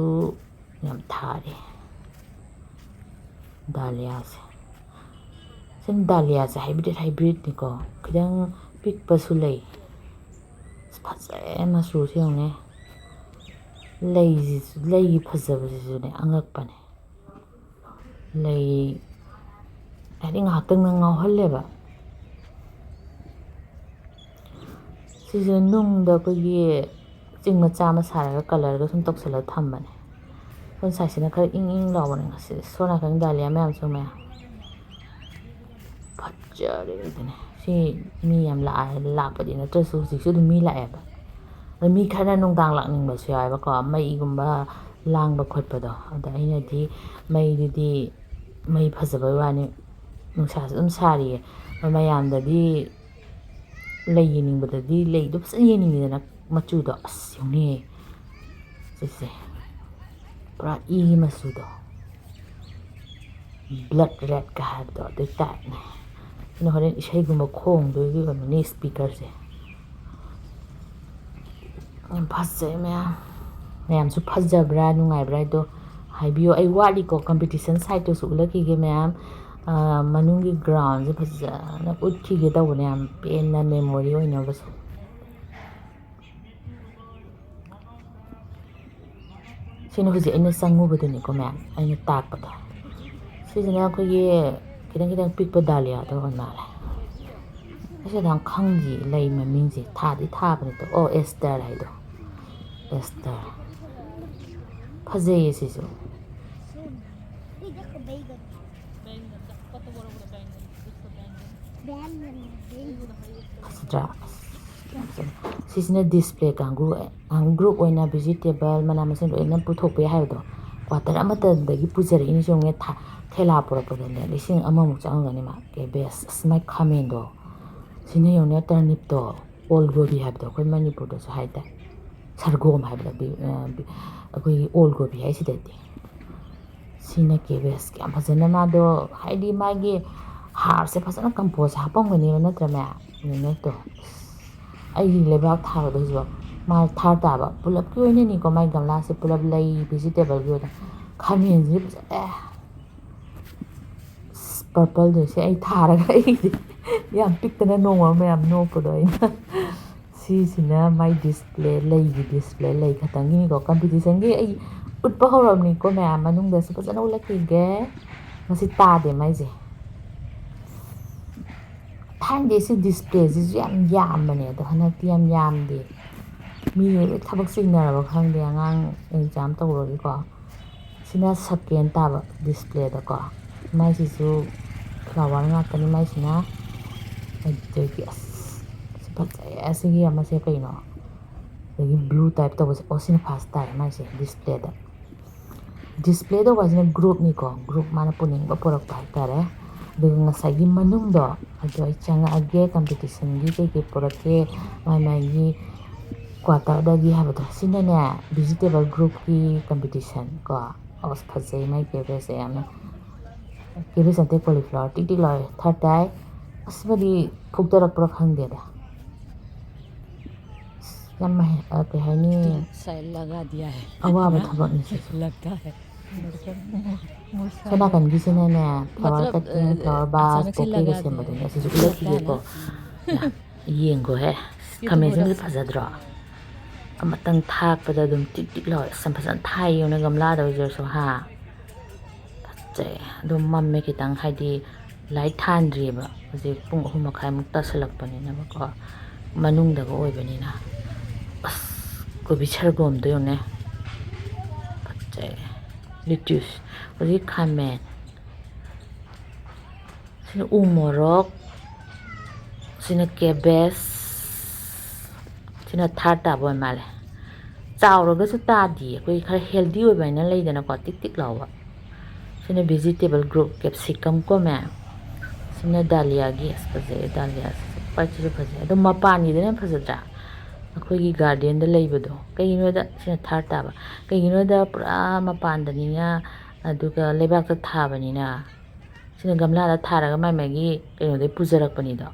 ꯌꯥꯝ ꯊꯥꯔꯤ ꯗꯥꯂꯤꯌꯥꯁꯦ꯫ ꯁꯤꯅ ꯗꯥꯂꯤꯌꯥꯁꯦ ꯍꯥꯏꯕ꯭ꯔꯤꯠ, ꯍꯥꯏꯕ꯭ꯔꯤꯠꯅꯤꯀꯣ꯫ ꯈꯤꯇꯪ ꯄꯤꯛꯄꯁꯨ ꯂꯩ꯫ ꯑꯁ, ꯐꯖꯩ ꯃꯆꯨꯁꯦ ꯌꯦꯡꯉꯨꯅꯦ꯫ ꯂꯩꯁꯤꯁꯨ, ꯂꯩꯒꯤ ꯐꯖꯕꯁꯤꯁꯨꯅꯦ ꯑꯉꯛꯄꯅꯦ꯫ ꯂꯩ ꯍꯥꯏꯗꯤ ꯉꯥꯏꯍꯥꯛꯇꯪꯗ ꯉꯥꯎꯍꯜꯂꯦꯕ꯫ ꯁꯤꯁꯦ ꯅꯨꯡꯗ ꯑꯩꯈꯣꯏꯒꯤ ꯆꯤꯡ ꯃꯆꯥ ꯑꯃ ꯁꯥꯔꯒ ꯀꯂꯔꯒ ꯁꯨꯝ ꯇꯧꯁꯜꯂꯒ ꯊꯝꯕꯅꯦ꯫ ꯁꯣꯝ ꯁꯥꯏꯠꯁꯤꯅ ꯈꯔ ꯏꯪ ꯏꯪ ꯂꯥꯎꯕꯅꯦ꯫ ꯉꯁꯤ ꯁꯣꯝ ꯅꯥꯀꯟ ꯗꯥꯂꯤꯌꯥ ꯃꯌꯥꯝꯁꯨ ꯃꯌꯥꯝ ꯐꯖꯔꯦ ꯑꯗꯨꯅꯦ꯫ ꯁꯤ ꯃꯤ ꯌꯥꯝ ꯂꯥꯛꯑꯦ, ꯂꯥꯛꯄꯗꯤ ꯅꯠꯇ꯭ꯔꯁꯨ ꯍꯧꯖꯤꯛꯁꯨ ꯑꯗꯨꯝ ꯃꯤ ꯂꯥꯛꯑꯦꯕ꯫ ꯑꯗꯣ ꯃꯤ ꯈꯔꯅ ꯅꯨꯡꯗꯥꯡ ꯂꯥꯛꯅꯤꯡꯕꯁꯨ ꯌꯥꯎꯋꯦꯕꯀꯣ, ꯃꯩꯒꯨꯝꯕ ꯂꯥꯡꯕ ꯈꯣꯠꯄꯗꯣ꯫ ꯑꯗꯣ ꯑꯩꯅꯗꯤ ꯃꯩꯗꯨꯗꯤ, ꯃꯩ ꯐꯖꯕꯩ ꯋꯥꯅꯤ, ꯅꯨꯡꯁꯥꯁꯨ ꯑꯗꯨꯝ ꯁꯥꯔꯤꯌꯦ꯫ ꯑꯗꯣ ꯃꯌꯥꯝꯗꯗꯤ ꯂꯩ ꯌꯦꯡꯅꯤꯡꯕꯗꯗꯤ ꯂꯩꯗꯣ ꯐꯖꯅ ꯌꯦꯡꯅꯤꯡꯉꯤꯗꯅ, ꯃꯆꯨꯗꯣ꯫ ꯑꯁ, ꯌꯦꯡꯅꯤꯡꯉꯦ ꯁꯤꯁꯦ, ꯄꯨꯔꯥ ꯏꯒꯤ ꯃꯆꯨꯗꯣ, blood redꯀ ꯍꯥꯏꯕꯗꯣ ꯑꯗꯨꯏ typeꯅꯦ꯫ ꯑꯗꯨꯅ ꯍꯣꯔꯦꯟ ꯏꯁꯩꯒꯨꯝꯕ ꯈꯣꯡꯗꯣꯏꯒꯤ ꯑꯣꯏꯔꯝꯅꯤ speakerꯁꯦ꯫ ꯌꯥꯝ ꯐꯖꯩ ꯃꯌꯥꯝ꯫ ꯃꯌꯥꯝꯁꯨ ꯐꯖꯕ꯭ꯔꯥ, ꯅꯨꯡꯉꯥꯏꯕ꯭ꯔꯥ ꯍꯥꯏꯗꯣ ꯍꯥꯏꯕꯤꯌꯣ꯫ ꯑꯩ ꯋꯥꯠꯂꯤꯀꯣ, competition sideꯇꯨꯁꯨ ꯎꯠꯂꯛꯈꯤꯒꯦ ꯃꯌꯥꯝ꯫ ꯑꯥ, ꯃꯅꯨꯡꯒꯤ groundꯁꯦ ꯐꯖꯅ ꯎꯠꯈꯤꯒꯦ ꯇꯧꯕꯅꯦ, ꯌꯥꯝ ꯄꯦꯟꯅ memory ꯑꯣꯏꯅꯕꯁꯨ꯫ ꯁꯤꯅ ꯍꯧꯖꯤꯛ ꯑꯩꯅ ꯆꯪꯉꯨꯕꯗꯨꯅꯤꯀꯣ ꯃꯌꯥꯝ, ꯑꯩꯅ ꯇꯥꯛꯄꯗꯣ꯫ ꯁꯤꯁꯤꯅ ꯑꯩꯈꯣꯏꯒꯤ ꯈꯤꯇꯪ ꯈꯤꯇꯪ ꯄꯤꯛꯄ dahliaꯗꯣ ꯑꯣꯏ ꯃꯥꯜꯂꯦ꯫ ꯑꯩꯁꯨ ꯑꯗꯨꯝ ꯈꯪꯗꯦ ꯂꯩ ꯃꯃꯤꯡꯁꯦ, ꯊꯥꯗꯤ ꯊꯥꯕꯅꯤꯗꯣ꯫ ꯑꯣ, aster ꯍꯥꯏꯗꯣ, aster꯫ ꯐꯖꯩꯌꯦ ꯁꯤꯁꯨ꯫ ꯐꯖꯗ꯭ꯔꯥ? ꯑꯁ, ꯌꯥꯝ ꯐꯖꯩ꯫ ꯁꯤꯁꯤꯅ display ꯀꯥꯡꯒꯨ, group ꯑꯣꯏꯅ vegetable, ꯃꯅꯥ ꯃꯁꯤꯡ ꯂꯣꯏꯅ ꯄꯨꯊꯣꯛꯄ ꯌꯥꯏ ꯍꯥꯏꯕꯗꯣ꯫ Quarter ꯑꯃꯠꯇꯗꯒꯤ ꯄꯨꯖꯔꯛꯏꯅꯤ ꯌꯦꯡꯉꯨꯅꯦ, ꯊꯥ-, ꯊꯦꯂꯥ ꯄꯨꯔꯛꯄꯗꯅꯦ ꯂꯤꯁꯤꯡ ꯑꯃꯃꯨꯛ ꯆꯪꯉꯝꯒꯅꯤ ꯃꯥ꯫ Cabbage, ꯑꯁ, ꯃꯥꯏ ꯈꯥꯃꯦꯟꯗꯣ, ꯁꯤꯅ ꯌꯦꯡꯉꯨꯅꯦ, turnipꯇꯣ, ꯑꯣꯜ ꯒꯣꯕꯤ ꯍꯥꯏꯕꯗꯣ ꯑꯩꯈꯣꯏ ꯃꯅꯤꯄꯨꯔꯗꯁꯨ ꯍꯥꯏꯗꯥꯏ, ꯁꯔꯒꯣꯝ ꯍꯥꯏꯕꯗꯣ, ꯕꯤ-, ꯑ, ꯕꯤ-, ꯑꯩꯈꯣꯏꯒꯤ ꯑꯣꯜ ꯒꯣꯕꯤ ꯍꯥꯏꯁꯤꯗꯗꯤ꯫ ꯁꯤꯅ cabbage, ꯌꯥꯝ ꯐꯖꯅ ꯃꯥꯗꯣ, ꯍꯥꯏꯗꯤ ꯃꯥꯒꯤ ꯍꯥꯔꯁꯦ ꯐꯖꯅ compost ꯍꯥꯞꯄꯝꯒꯅꯦꯕ, ꯅꯠꯇ꯭ꯔꯅꯦ? ꯑꯗꯨ ꯅꯠꯇ꯭ꯔꯣ? ꯑꯩꯒꯤ ꯂꯩꯕꯥꯛ ꯊꯥꯕꯗ ꯍꯧꯖꯤꯛ ꯃꯥ ꯊꯥꯔ ꯇꯥꯕ, ꯄꯨꯂꯞꯀꯤ ꯑꯣꯏꯅꯅꯤꯀꯣ, ꯃꯥꯏ ꯒꯝꯂꯥꯁꯦ ꯄꯨꯂꯞ ꯂꯩ, vegetableꯒꯤ ꯑꯣꯏꯅ꯫ ꯈꯥꯃꯦꯟꯁꯤꯗꯤ ꯐꯖꯔꯦ꯫ ꯑꯁ, purpleꯗꯣ ꯁꯤ ꯑꯩ ꯊꯥꯔꯒ ꯑꯩꯗꯤ ꯌꯥꯝ ꯄꯤꯛꯇꯅ ꯅꯣꯡꯃ ꯃꯌꯥꯝ ꯅꯣꯛꯄꯗꯣ ꯑꯩꯅ꯫ ꯁꯤꯁꯤꯅ ꯃꯥꯏ display, ꯂꯩꯒꯤ display, ꯂꯩ ꯈꯛꯇꯪꯒꯤꯅꯤꯀꯣ꯫ Competitionꯒꯤ ꯑꯩ ꯎꯠꯄ ꯍꯧꯔꯕꯅꯤꯀꯣ ꯃꯌꯥꯝ, ꯃꯅꯨꯡꯗꯁꯨ ꯐꯖꯅ ꯎꯠꯂꯛꯈꯤꯒꯦ꯫ ꯃꯁꯤ ꯇꯥꯗꯦ ꯃꯥꯏꯁꯦ꯫ ꯊꯥꯏꯅꯗꯤ ꯁꯤ displayꯁꯤꯁꯨ ꯌꯥꯝ ꯌꯥꯝꯕꯅꯦ, ꯑꯗꯣ ꯍꯟꯗꯛꯇꯤ ꯌꯥꯝ ꯌꯥꯝꯗꯦ꯫ ꯃꯤ ꯂꯣꯏ ꯊꯕꯛ ꯆꯤꯟꯅꯔꯕ ꯈꯪꯗꯦ, ꯑꯉꯥꯡ exam ꯇꯧꯕꯒꯤꯀꯣ꯫ ꯁꯤꯅ second ꯇꯥꯕ displayꯗꯀꯣ꯫ ꯃꯥꯏꯁꯤꯁꯨ flower ꯉꯥꯛꯇꯅꯤ ꯃꯥꯏꯁꯤꯅ꯫ ꯑꯗꯒꯤ ꯑꯁ, ꯁꯤ ꯐꯖꯩ, ꯑꯁꯤꯒꯤ ꯑꯃꯁꯦ ꯀꯩꯅꯣ? ꯑꯗꯒꯤ blue type ꯇꯧꯕꯁꯦ, ꯑꯣ, ꯁꯤꯅ first ꯇꯥꯔꯦ ꯃꯥꯏꯁꯦ displayꯗ꯫ Display ꯇꯧꯕ ꯍꯥꯏꯁꯤꯅ groupꯅꯤꯀꯣ, group ꯃꯥꯅ ꯄꯨꯅꯤꯡꯕ ꯄꯨꯔꯛꯄ ꯍꯥꯏꯇꯥꯔꯦ꯫ ꯑꯗꯨꯒ ꯉꯁꯥꯏꯒꯤ ꯃꯅꯨꯡꯗꯣ, ꯑꯗꯣ ꯑꯩ ꯆꯪꯉꯛꯑꯒꯦ, competitionꯒꯤ ꯀꯩꯀꯩ ꯄꯨꯔꯛꯀꯦ, ꯃꯥꯏ ꯃꯥꯏꯒꯤ quarterꯗꯒꯤ ꯍꯥꯏꯕꯗꯣ꯫ ꯁꯤꯅꯅꯦ, vegetable groupꯀꯤ competition ꯀꯣ꯫ ꯑꯁ, ꯐꯖꯩ ꯃꯥꯏ cabbageꯁꯦ ꯌꯥꯝꯅ꯫ Cabbage ꯅꯠꯇꯦ, cauliflower ꯇꯤꯛ ꯇꯤꯛ ꯂꯥꯎꯋꯦ, third ꯇꯥꯏ꯫ ꯑꯁ, ꯃꯗꯤ ꯐꯨꯛꯇꯔꯛꯄ꯭ꯔꯥ ꯈꯪꯗꯦꯗ꯫ ꯑꯁ, ꯌꯥꯝ ꯃꯍ-, ꯑ, ꯀꯩ ꯍꯥꯏꯅꯤ? शायद लगा दिया है। ꯑꯋꯥꯕ ꯊꯕꯛꯅꯤ ꯁꯤꯁꯨ꯫ लगता है। ꯁꯣꯝ ꯅꯥꯀꯟꯒꯤꯁꯤꯅꯅꯦ, flower मतलब, cutting, flower vase, bouquetꯒ ꯁꯦꯝꯕꯗꯨꯅꯦ꯫ ꯑꯁꯤꯁꯨ ꯎꯠꯂꯛꯈꯤꯒꯦꯀꯣ꯫ ꯌꯦꯡꯈꯣꯍꯦ, ꯈꯥꯃꯦꯟꯁꯤꯟꯕꯁꯦ ꯐꯖꯗ꯭ꯔꯣ? ꯑꯃꯇꯪ ꯊꯥꯛꯄꯗ ꯑꯗꯨꯝ ꯇꯤꯛ ꯇꯤꯛ ꯂꯥꯎꯋꯦ꯫ ꯑꯁ, ꯌꯥꯝ ꯐꯖꯅ ꯊꯥꯏ ꯌꯦꯡꯉꯨꯅꯦ, ꯒꯝꯂꯥꯗ ꯑꯣꯏꯖꯔꯁꯨ ꯍꯥ꯫ ꯐꯖꯩ꯫ ꯑꯗꯨꯝ ꯃꯝꯃꯦ ꯈꯤꯇꯪ, ꯍꯥꯏꯗꯤ light ꯊꯥꯟꯗ꯭ꯔꯤꯑꯕ꯫ ꯍꯧꯖꯤꯛ ꯄꯨꯡ ꯑꯍꯨꯝ ꯃꯈꯥꯏꯃꯨꯛ ꯇꯥꯁꯜꯂꯛꯄꯅꯤꯅꯕꯀꯣ, ꯃꯅꯨꯡꯗꯒ ꯑꯣꯏꯕꯅꯤꯅ꯫ ꯑꯁ, ꯀꯣꯕꯤ ꯁꯔꯒꯣꯝꯗꯣ ꯌꯦꯡꯉꯨꯅꯦ꯫ ꯐꯖꯩ꯫ Lettuce꯫ ꯍꯧꯖꯤꯛ ꯈꯥꯃꯦꯟ꯫ ꯁꯤꯅ ꯎ ꯃꯣꯔꯣꯛ, ꯁꯤꯅ cabbage, ꯁꯤꯅ third ꯇꯥꯕ ꯑꯣꯏ ꯃꯥꯜꯂꯦ꯫ ꯆꯥꯎꯔꯒꯁꯨ ꯇꯥꯗꯤꯌꯦ, ꯑꯩꯈꯣꯏ ꯈꯔ healthy ꯑꯣꯏꯕ ꯍꯥꯏꯅ ꯂꯩꯗꯅꯀꯣ, ꯇꯤꯛ ꯇꯤꯛ ꯂꯥꯎꯕ꯫ ꯁꯤꯅ vegetable group, capsicum ꯀꯣ ꯃꯌꯥꯝ꯫ ꯁꯤꯅ dahliaꯒꯤ, ꯑꯁ, ꯐꯖꯩ dahliaꯁꯤꯁꯨ, ꯄꯥꯏꯁꯤꯁꯨ ꯐꯖꯩ꯫ ꯑꯗꯣ ꯃꯄꯥꯟꯒꯤꯗꯨꯅ ꯐꯖꯗ꯭ꯔꯥ? ꯑꯩꯈꯣꯏꯒꯤ gardenꯗ ꯂꯩꯕꯗꯣ꯫ ꯀꯩꯒꯤꯅꯣꯗ ꯁꯤꯅ third ꯇꯥꯕ? ꯀꯩꯒꯤꯅꯣꯗ ꯄꯨꯔꯥ ꯃꯄꯥꯟꯗꯅꯤꯅ, ꯑꯗꯨꯒ ꯂꯩꯕꯥꯛꯇ ꯊꯥꯕꯅꯤꯅ꯫ ꯁꯤꯅ ꯒꯝꯂꯥꯗ ꯊꯥꯔꯒ ꯃꯥꯏ ꯃꯥꯏꯒꯤ ꯀꯩꯅꯣꯗꯩ ꯄꯨꯖꯔꯛꯄꯅꯤꯗꯣ,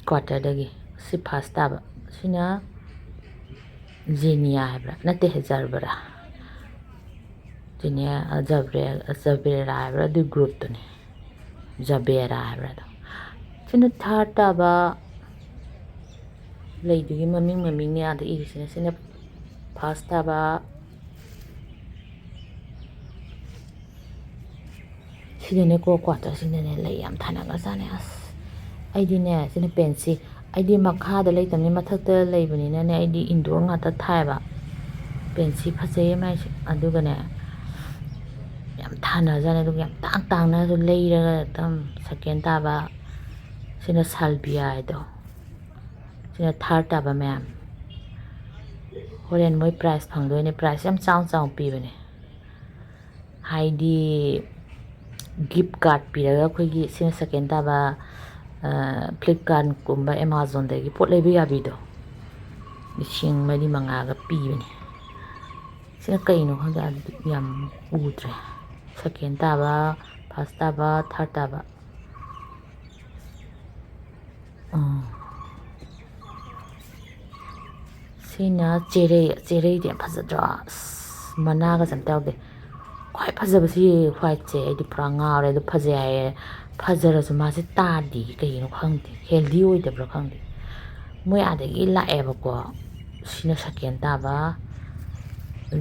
quarterꯗꯒꯤ꯫ ꯁꯤ first ꯇꯥꯕ꯫ ꯁꯤꯅ zinnia ꯍꯥꯏꯕ꯭ꯔꯥ? ꯅꯠꯇꯦ, gerbera꯫ Zinnia, ꯑ, gerbera, gerbera ꯍꯥꯏꯕ꯭ꯔꯥ? ꯑꯗꯨꯏ groupꯇꯨꯅꯤ꯫ Gerbera ꯍꯥꯏꯕ꯭ꯔꯥ ꯑꯗꯣ? ꯁꯤꯅ third ꯇꯥꯕ꯫ ꯂꯩꯗꯨꯒꯤ ꯃꯃꯤꯡ, ꯃꯃꯤꯡꯅꯦ ꯑꯥꯗ ꯏꯔꯤꯁꯤꯅ꯫ ꯁꯤꯅ first ꯇꯥꯕ꯫ ꯁꯤꯗꯅꯦꯀꯣ, quarterꯁꯤꯡꯗꯅꯦ ꯂꯩ ꯌꯥꯝ ꯊꯥꯅꯈ꯭ꯔꯖꯥꯠꯅꯦ꯫ ꯑꯁ, ꯑꯩꯗꯤꯅꯦ, ꯁꯤꯅ ꯄꯦꯟꯁꯤ꯫ ꯑꯩꯗꯤ ꯃꯈꯥꯗ ꯂꯩꯇꯕꯅꯤ, ꯃꯊꯛꯇ ꯂꯩꯕꯅꯤꯅꯅꯦ, ꯑꯩꯗꯤ indoor ꯉꯥꯛꯇ ꯊꯥꯏꯕ꯫ ꯄꯦꯟꯁꯤ ꯐꯖꯩꯌꯦ ꯃꯥꯏꯁꯦ꯫ ꯑꯗꯨꯒꯅꯦ, ꯌꯥꯝ ꯊꯥꯅꯖꯥꯠꯅꯦ꯫ ꯑꯗꯨꯒ ꯌꯥꯝ ꯇꯥꯡ ꯇꯥꯡꯅꯁꯨ ꯂꯩꯔꯒ ꯑꯗꯨꯝ second ꯇꯥꯕ, ꯁꯤꯅ ꯁꯥꯜꯕꯤꯌꯥ ꯍꯥꯏꯗꯣ꯫ ꯁꯤꯅ ꯊꯥꯔꯠ ꯇꯥꯕ ꯃꯌꯥꯝ꯫ ꯍꯣꯔꯦꯟ ꯃꯣꯏ ꯄ꯭ꯔꯥꯏꯖ ꯐꯪꯗꯣꯏꯅꯦ꯫ ꯄ꯭ꯔꯥꯏꯖ ꯌꯥꯝ ꯆꯥꯎꯅ ꯆꯥꯎꯅ ꯄꯤꯕꯅꯦ꯫ ꯍꯥꯏꯗꯤ ꯒꯤꯐ ꯀꯥꯔꯠ ꯄꯤꯔꯒ ꯑꯩꯈꯣꯏꯒꯤ ꯁꯤꯅ ꯁꯦꯀꯦꯟ ꯇꯥꯕ, ꯑ, ꯐ꯭ꯂꯤꯞꯀꯥꯔꯠꯀꯨꯝꯕ ꯑꯦꯃꯥꯖꯣꯟꯗꯒꯤ ꯄꯣꯠ ꯂꯩꯕ ꯌꯥꯕꯤꯗꯣ꯫ ꯂꯤꯁꯤꯡ ꯃꯔꯤ ꯃꯉꯥꯒ ꯄꯤꯕꯅꯦ꯫ ꯁꯤꯅ ꯀꯩꯅꯣ ꯈꯪꯗꯦ, ꯑꯗꯨ ꯌꯥꯝ ꯎꯗ꯭ꯔꯦ꯫ ꯁꯦꯀꯦꯟ ꯇꯥꯕ, ꯐꯥꯔꯁ ꯇꯥꯕ, ꯊꯥꯔꯠ ꯇꯥꯕ꯫ ꯎꯝ꯫ ꯁꯤꯅ ꯆꯦꯔꯩ, ꯆꯦꯔꯩꯗꯤ ꯌꯥꯝ ꯐꯖꯗ꯭ꯔꯣ? ꯑꯁ, ꯃꯅꯥꯒꯁꯦ ꯑꯝꯇ ꯌꯥꯎꯗꯦ꯫ ꯈ꯭ꯋꯥꯏ ꯐꯖꯕꯁꯤ ꯋꯥꯏꯠꯁꯦ, ꯑꯩꯗꯤ ꯄꯨꯔꯥ ꯉꯥꯎꯔꯦ꯫ ꯑꯗꯨ ꯐꯖꯩ ꯍꯥꯏꯌꯦ, ꯐꯖꯔꯁꯨ ꯃꯥꯁꯦ ꯇꯥꯗꯦ, ꯀꯩꯒꯤꯅꯣ ꯈꯪꯗꯦ, ꯍꯦꯜꯗꯤ ꯑꯣꯏꯗꯕ꯭ꯔꯥ ꯈꯪꯗꯦ꯫ ꯃꯣꯏ ꯑꯥꯗꯒꯤ ꯂꯥꯛꯑꯦꯕꯀꯣ, ꯁꯤꯅ ꯁꯦꯀꯦꯟ ꯇꯥꯕ꯫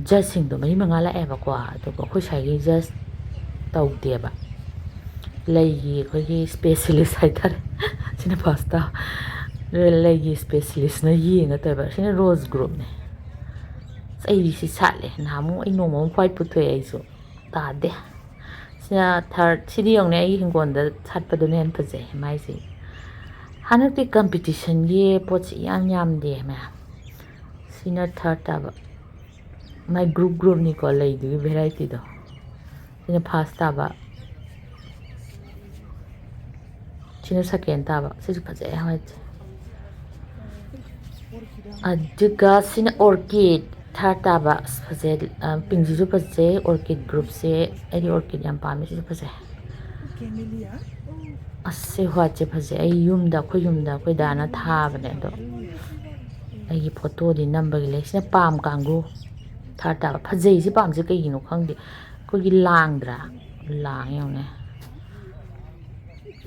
ꯖꯁꯁꯤꯡꯗꯣ ꯃꯔꯤ ꯃꯉꯥ ꯂꯥꯛꯑꯦꯕꯀꯣ, ꯑꯗꯨꯒ ꯑꯩꯈꯣꯏ ꯁ꯭ꯋꯥꯏꯒꯤ ꯖꯁ ꯇꯧꯗꯦꯕ꯫ ꯂꯩꯒꯤ ꯑꯩꯈꯣꯏꯒꯤ ꯏꯁꯄꯦꯁꯤꯂꯤꯁ ꯍꯥꯏꯇꯥꯔꯦ꯫ ꯁꯤꯅ ꯐꯥꯔꯁ ꯇꯥꯕ꯫ ꯂꯩꯒꯤ ꯏꯁꯄꯦꯁꯤꯂꯤꯁꯅ ꯌꯦꯡꯉ ꯇꯧꯋꯦꯕ꯫ ꯁꯤꯅ ꯔꯣꯁ ꯒ꯭ꯔꯨꯞꯅꯦ꯫ ꯑꯁ, ꯑꯩꯗꯤ ꯁꯤ ꯁꯥꯠꯂꯦ꯫ ꯅꯍꯥꯟꯃꯨꯛ ꯑꯩ ꯅꯣꯡꯃ ꯑꯃ ꯋꯥꯏꯠ ꯄꯨꯊꯣꯛꯑꯦ ꯑꯩꯁꯨ꯫ ꯇꯥꯗꯦ꯫ ꯁꯤꯅ ꯊꯥꯔꯠ꯫ ꯁꯤꯗꯤ ꯌꯦꯡꯉꯨꯅꯦ, ꯑꯩꯒꯤ ꯍꯤꯡꯒꯣꯜꯗ ꯁꯥꯠꯄꯗꯨꯅ ꯍꯦꯟꯅ ꯐꯖꯩ ꯃꯥꯏꯁꯦ꯫ ꯍꯟꯗꯛꯇꯤ ꯀꯝꯄꯤꯇꯤꯁꯟꯒꯤ ꯄꯣꯠꯁꯤ ꯏꯌꯥꯝ ꯌꯥꯝꯗꯦ ꯃꯌꯥꯝ꯫ ꯁꯤꯅ ꯊꯥꯔꯠ ꯇꯥꯕ꯫ ꯃꯥꯏ ꯒ꯭ꯔꯨꯞ ꯒ꯭ꯔꯨꯞꯅꯤꯀꯣ ꯂꯩꯗꯨꯒꯤ ꯚꯦꯔꯥꯏꯇꯤꯗꯣ꯫ ꯁꯤꯅ ꯐꯥꯔꯁ ꯇꯥꯕ꯫ ꯁꯤꯅ ꯁꯦꯀꯦꯟ ꯇꯥꯕ꯫ ꯁꯤꯁꯨ ꯐꯖꯩ ꯌꯥꯝ ꯍꯥꯏꯁꯦ꯫ ꯑꯗꯨꯒ ꯁꯤꯅ ꯑꯣꯔꯀꯤꯠ ꯊꯥꯔꯠ ꯇꯥꯕ꯫ ꯑꯁ, ꯐꯖꯩ꯫ ꯑ, ꯄꯤꯡꯁꯤꯁꯨ ꯐꯖꯩ꯫ ꯑꯣꯔꯀꯤꯠ ꯒ꯭ꯔꯨꯞꯁꯦ, ꯑꯩꯗꯤ ꯑꯣꯔꯀꯤꯠ ꯌꯥꯝ ꯄꯥꯝꯃꯦ꯫ ꯁꯤꯁꯨ ꯐꯖꯩ꯫ ꯑꯁ, ꯁꯤ ꯋꯥꯏꯠꯁꯦ ꯐꯖꯩ꯫ ꯑꯩ ꯌꯨꯝꯗ, ꯑꯩꯈꯣꯏ ꯌꯨꯝꯗ ꯑꯩꯈꯣꯏ ꯗꯥꯅ ꯊꯥꯕꯅꯦ꯫ ꯑꯗꯣ ꯑꯩꯒꯤ ꯐꯣꯇꯣꯗꯤ ꯅꯝꯕꯒꯤ ꯂꯩ꯫ ꯁꯤꯅ ꯄꯥꯝ ꯀꯥꯡꯒꯨ ꯊꯥꯔꯠ ꯇꯥꯕ꯫ ꯐꯖꯩ꯫ ꯁꯤ ꯄꯥꯝꯁꯦ ꯀꯩꯒꯤꯅꯣ ꯈꯪꯗꯦ꯫ ꯑꯩꯈꯣꯏꯒꯤ ꯂꯥꯡꯗ꯭ꯔꯥ? ꯂꯥꯡ ꯌꯦꯡꯉꯨꯅꯦ꯫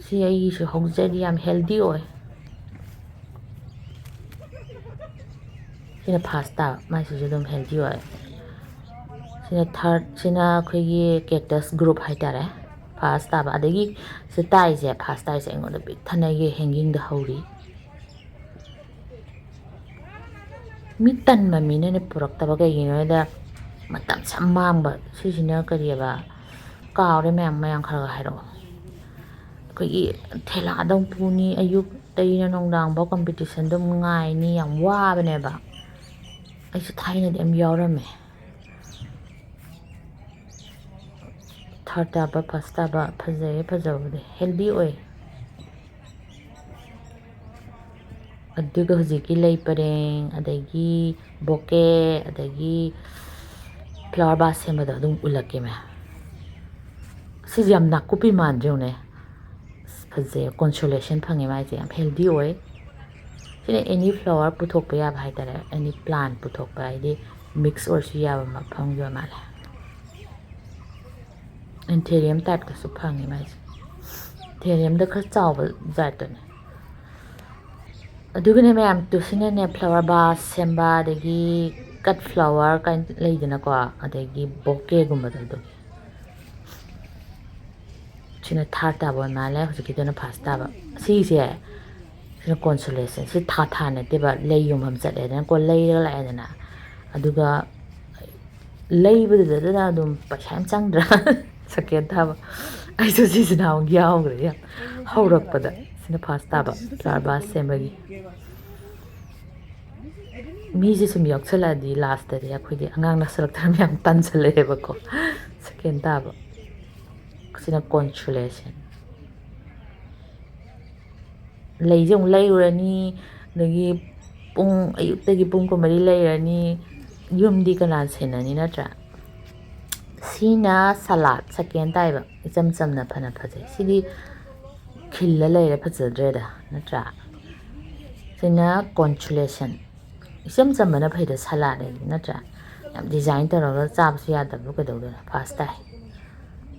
ꯁꯤ ꯑꯩꯒꯤꯁꯨ ꯍꯧꯖꯔꯤ, ꯌꯥꯝ ꯍꯦꯜꯗꯤ ꯑꯣꯏ꯫ ꯁꯤꯅ ꯐꯥꯔꯁ ꯇꯥꯕ, ꯃꯥꯏꯁꯤꯁꯨ ꯑꯗꯨꯝ ꯍꯦꯜꯗꯤ ꯑꯣꯏ꯫ ꯁꯤꯅ ꯊꯥꯔꯠ꯫ ꯁꯤꯅ ꯑꯩꯈꯣꯏꯒꯤ ꯀꯦꯛꯇꯁ ꯒ꯭ꯔꯨꯞ ꯍꯥꯏꯇꯥꯔꯦ, ꯐꯥꯔꯁ ꯇꯥꯕ꯫ ꯑꯗꯒꯤ ꯁꯤ ꯇꯥꯏꯁꯦ, ꯐꯥꯔꯁ ꯇꯥꯏꯁꯦ ꯑꯩꯉꯣꯟꯗ ꯄꯤꯛ ꯊꯟꯅ ꯑꯩꯒꯤ ꯍꯦꯡꯒꯤꯡꯗ ꯍꯧꯔꯤ꯫ ꯃꯤ ꯇꯟꯕ ꯃꯤꯅꯅꯦ ꯄꯨꯔꯛꯇꯕ꯫ ꯀꯩꯒꯤꯅꯣ ꯍꯥꯏꯗ ꯃꯇꯝꯁꯦ ꯌꯥꯝ ꯃꯥꯡꯕ꯫ ꯁꯤꯁꯤꯅ ꯀꯔꯤꯑꯕ? ꯀꯥꯎꯔꯦ ꯃꯌꯥꯝ, ꯃꯌꯥꯝ ꯈꯔ ꯈꯔ ꯍꯥꯏꯔꯛꯑꯣ꯫ ꯑꯩꯈꯣꯏꯒꯤ ꯊꯦꯂꯥꯗ ꯑꯃꯨꯛ ꯄꯨꯅꯤ, ꯑꯌꯨꯛꯇꯩꯅ ꯅꯨꯡꯗꯥꯡꯐꯥꯎ ꯀꯝꯄꯤꯇꯤꯁꯟꯗꯣ ꯑꯃꯨꯛ ꯉꯥꯏꯅꯤ, ꯌꯥꯝ ꯋꯥꯕꯅꯦꯕ꯫ ꯑꯩꯁꯨ ꯊꯥꯏꯅꯗꯤ ꯌꯥꯝ ꯌꯥꯎꯔꯝꯃꯦ꯫ ꯊꯥꯔꯠ ꯇꯥꯕ, ꯐꯥꯔꯁ ꯇꯥꯕ ꯐꯖꯩꯌꯦ, ꯐꯖꯕꯗꯤ ꯍꯦꯜꯗꯤ ꯑꯣꯏ꯫ ꯑꯗꯨꯒ ꯍꯧꯖꯤꯛꯀꯤ ꯂꯩ ꯄꯔꯦꯡ, ꯑꯗꯒꯤ ꯕꯣꯀꯦ, ꯑꯗꯒꯤ ꯐ꯭ꯂꯥꯋꯔ ꯚꯥꯁ ꯁꯦꯝꯕꯗꯣ ꯑꯗꯨꯝ ꯎꯠꯂꯛꯀꯦ ꯃꯌꯥꯝ꯫ ꯁꯤꯁꯦ ꯌꯥꯝ ꯅꯥꯀꯨꯞꯄꯤ ꯃꯥꯟꯗ꯭ꯔꯣ ꯌꯦꯡꯉꯨꯅꯦ? ꯑꯁ, ꯐꯖꯩ, ꯀꯣꯟꯁꯣꯂꯦꯁꯟ ꯐꯪꯉꯦ ꯃꯥꯏꯁꯦ, ꯌꯥꯝ ꯍꯦꯜꯗꯤ ꯑꯣꯏ꯫ ꯁꯤꯅ ꯑꯦꯅꯤ ꯐ꯭ꯂꯥꯋꯔ ꯄꯨꯊꯣꯛꯄ ꯌꯥꯕ ꯍꯥꯏꯇꯥꯔꯦ, ꯑꯦꯅꯤ ꯄ꯭ꯂꯥꯟ ꯄꯨꯊꯣꯛꯄ ꯍꯥꯏꯗꯤ ꯃꯤꯛꯁ ꯑꯣꯏꯔꯁꯨ ꯌꯥꯕ ꯃꯐꯝꯒꯤ ꯑꯣꯏ ꯃꯥꯜꯂꯦ꯫ ꯑꯦꯟꯊꯦꯔꯤꯌꯝ ꯇꯥꯏꯞꯇꯁꯨ ꯐꯪꯉꯦ ꯃꯥꯏꯁꯦ, ꯑꯦꯟꯊꯦꯔꯤꯌꯝꯗ ꯈꯔ ꯆꯥꯎꯕ ꯖꯥꯠꯇꯨꯅꯦ꯫ ꯑꯗꯨꯒꯅꯦ ꯃꯌꯥꯝ, ꯇꯨꯁꯤꯅꯅꯦ ꯐ꯭ꯂꯥꯋꯔ ꯚꯥꯁ ꯁꯦꯝꯕ, ꯑꯗꯒꯤ ꯀꯠ ꯐ꯭ꯂꯥꯋꯔ ꯀꯥꯏꯅ ꯂꯩꯗꯅꯀꯣ, ꯑꯗꯒꯤ ꯕꯣꯀꯦꯒꯨꯝꯕꯗꯣ ꯑꯗꯨꯒꯤ꯫ ꯁꯤꯅ ꯊꯥꯔꯠ ꯇꯥꯕ ꯑꯣꯏ ꯃꯥꯜꯂꯦ, ꯍꯧꯖꯤꯛꯀꯤꯗꯨꯅ ꯐꯥꯔꯁ ꯇꯥꯕ꯫ ꯁꯤꯁꯦ, ꯁꯤꯅ ꯀꯣꯟꯁꯣꯂꯦꯁꯟ꯫ ꯁꯤ ꯊꯥ ꯊꯥ ꯅꯠꯇꯦꯕ, ꯂꯩ ꯌꯣꯟꯐꯝ ꯆꯠꯂꯦꯗꯅꯀꯣ, ꯂꯩꯔꯒ ꯂꯥꯛꯑꯦꯗꯅ, ꯑꯗꯨꯒ ꯂꯩꯕꯗꯨꯗ ꯑꯗꯨꯝ ꯄꯩꯁꯥ ꯌꯥꯝ ꯆꯪꯗ꯭ꯔꯥ? ꯁꯦꯀꯦꯟ ꯊꯥꯕ꯫ ꯑꯩꯁꯨ ꯁꯤꯁꯤꯅ ꯑꯃꯨꯛ ꯌꯥꯎꯈ꯭ꯔꯦ ꯌꯥꯝ ꯍꯧꯔꯛꯄꯗ꯫ ꯁꯤꯅ ꯐꯥꯔꯁ ꯇꯥꯕ, ꯐ꯭ꯂꯥꯋꯔ ꯚꯥꯁ ꯁꯦꯝꯕꯒꯤ꯫ ꯃꯤꯁꯦ ꯁꯨꯝ ꯌꯥꯎꯁꯜꯂꯛꯑꯗꯤ ꯂꯥꯁꯇꯗꯤ ꯑꯩꯈꯣꯏꯗꯤ ꯑꯉꯥꯡ ꯅꯁꯜꯂꯛꯇꯅ ꯌꯥꯝ ꯇꯟꯁꯜꯂꯛꯑꯦꯕꯀꯣ꯫ ꯁꯦꯀꯦꯟ ꯇꯥꯕ꯫ ꯁꯤꯅ ꯀꯣꯟꯁꯣꯂꯦꯁꯟ꯫ ꯂꯩꯁꯦ ꯑꯃꯨꯛ ꯂꯩꯔꯨꯔꯅꯤ, ꯑꯗꯒꯤ ꯄꯨꯡ, ꯑꯌꯨꯛꯇꯒꯤ ꯄꯨꯡ ꯀꯨꯟꯃꯔꯤ ꯂꯩꯔꯅꯤ, ꯌꯨꯝꯗꯤ ꯀꯅꯥ ꯁꯦꯟꯅꯅꯤ ꯅꯠꯇ꯭ꯔꯥ? ꯁꯤꯅ ꯁꯂꯥꯠ, ꯁꯦꯀꯦꯟ ꯇꯥꯏꯕ, ꯏꯆꯝ ꯆꯝꯅ ꯐꯅ ꯐꯖꯩ꯫ ꯁꯤꯗꯤ ꯈꯤꯜꯂ ꯂꯩꯔꯦ, ꯐꯖꯗ꯭ꯔꯦꯗ ꯅꯠꯇ꯭ꯔꯥ? ꯁꯤꯅ ꯀꯣꯟꯁꯣꯂꯦꯁꯟ꯫ ꯏꯆꯝ ꯆꯝꯕꯅ ꯐꯩꯗ, ꯁꯂꯥꯠ ꯍꯥꯏꯗꯤ ꯅꯠꯇ꯭ꯔꯥ? ꯌꯥꯝ ꯗꯤꯖꯥꯏꯟ ꯇꯧꯔꯒ ꯆꯥꯕꯁꯨ ꯌꯥꯗꯕꯗꯣ ꯀꯩꯗꯧꯗꯣꯏꯅꯣ? ꯐꯥꯔꯁ ꯇꯥꯏ꯫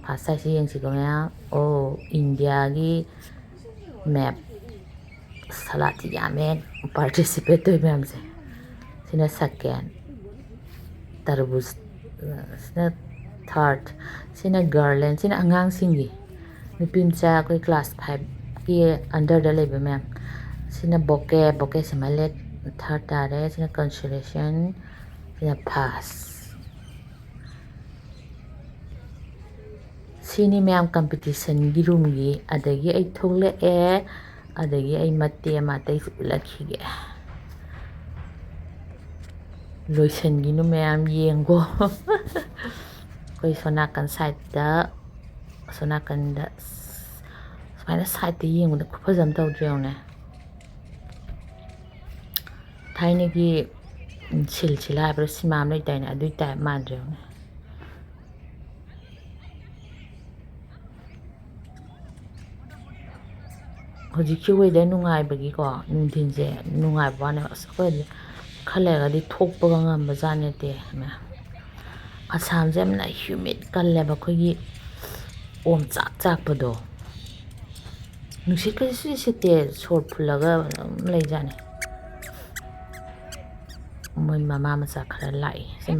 ꯐꯥꯔꯁ ꯇꯥꯏꯁꯤ ꯌꯦꯡꯁꯤꯀꯣ ꯃꯌꯥꯝ꯫ ꯑꯣ, ꯏꯟꯗꯤꯌꯥꯒꯤ ꯃꯦꯞ꯫ ꯁꯂꯥꯠꯁꯤ ꯌꯥꯝꯃꯦ, ꯄꯥꯔꯇꯤꯁꯤꯄꯦꯠ ꯇꯧꯔꯤ ꯃꯌꯥꯝꯁꯦ꯫ ꯁꯤꯅ ꯁꯦꯀꯦꯟ꯫ ꯇꯔꯕꯨꯖ, ꯁꯤꯅ ꯊꯥꯔꯠ꯫ ꯁꯤꯅ ꯒꯥꯔꯂꯦꯟ꯫ ꯁꯤꯅ ꯑꯉꯥꯡꯁꯤꯡꯒꯤ, ꯅꯨꯄꯤ ꯃꯆꯥ ꯑꯩꯈꯣꯏ ꯀ꯭ꯂꯥꯁ ꯐꯥꯏꯚꯀꯤ ꯑꯟꯗꯔꯗ ꯂꯩꯕ ꯃꯌꯥꯝ꯫ ꯁꯤꯅ ꯕꯣꯀꯦ, ꯕꯣꯀꯦ ꯁꯤꯃ ꯂꯦꯛ ꯊꯥꯔꯠ ꯇꯥꯔꯦ꯫ ꯁꯤꯅ ꯀꯟꯁꯣꯂꯦꯁꯟ꯫ ꯁꯤꯅ ꯐꯥꯔꯁ꯫ ꯁꯤꯅꯤ ꯃꯌꯥꯝ competitionꯒꯤ roomꯒꯤ꯫ ꯑꯗꯒꯤ ꯑꯩ ꯊꯣꯛꯂꯛꯑꯦ꯫ ꯑꯗꯒꯤ ꯑꯩ ꯃꯇꯦꯛ ꯑꯃ ꯑꯇꯩꯁꯨ ꯎꯠꯂꯛꯈꯤꯒꯦ꯫ ꯂꯣꯏꯁꯟꯈꯤꯅꯨ ꯃꯌꯥꯝ, ꯌꯦꯡꯉꯣ꯫ ꯑꯩꯈꯣꯏ ꯁꯣꯝ ꯅꯥꯀꯟ sideꯇ, ꯁꯣꯝ ꯅꯥꯀꯟꯗ ꯑꯁ, ꯁꯨꯃꯥꯏꯅ sideꯇ ꯌꯦꯡꯕꯗ ꯈꯨꯐꯖ ꯑꯃ ꯇꯧꯗ꯭ꯔꯣ, ꯌꯦꯡꯉꯨꯅꯦ꯫ ꯊꯥꯏꯅꯒꯤ, ꯎꯝ, ꯁꯤꯜꯁꯤꯂꯥ ꯍꯥꯏꯕ꯭ꯔꯥ, ꯁꯤꯃꯥ ꯑꯃ ꯂꯩꯗꯥꯏꯅꯦ, ꯑꯗꯨꯏ type ꯃꯥꯟꯗ꯭ꯔꯣ, ꯌꯦꯡꯉꯨꯅꯦ꯫ ꯍꯧꯖꯤꯛꯁꯤ weather ꯅꯨꯡꯉꯥꯏꯕꯒꯤꯀꯣ, ꯅꯨꯡꯊꯤꯟꯁꯦ ꯅꯨꯡꯉꯥꯏꯕ ꯋꯥꯅꯦꯕ꯫ ꯑꯁ, ꯑꯩꯈꯣꯏꯗꯤ ꯈꯔ ꯂꯩꯔꯒꯗꯤ ꯊꯣꯛꯄꯒ ꯉꯝꯕ ꯖꯥꯠ ꯅꯠꯇꯦ꯫ ꯑꯁꯥꯝꯁꯦ ꯌꯥꯝꯅ humid ꯀꯜꯂꯦꯕ, ꯑꯩꯈꯣꯏꯒꯤ ꯑꯣꯝꯆꯥꯛ ꯆꯥꯛꯄꯗꯣ꯫ ꯅꯨꯡꯁꯤꯠꯀꯁꯦ ꯁꯨꯡꯁꯤꯠ ꯁꯤꯠꯇꯦ, ꯁꯣꯔ ꯐꯨꯜꯂꯒ ꯑꯗꯨꯝ ꯂꯩꯖꯥꯠꯅꯤ꯫ ꯃꯣꯏ ꯃꯃꯥ ꯃꯆꯥ ꯈꯔ ꯂꯥꯛꯏ꯫ ꯁꯤ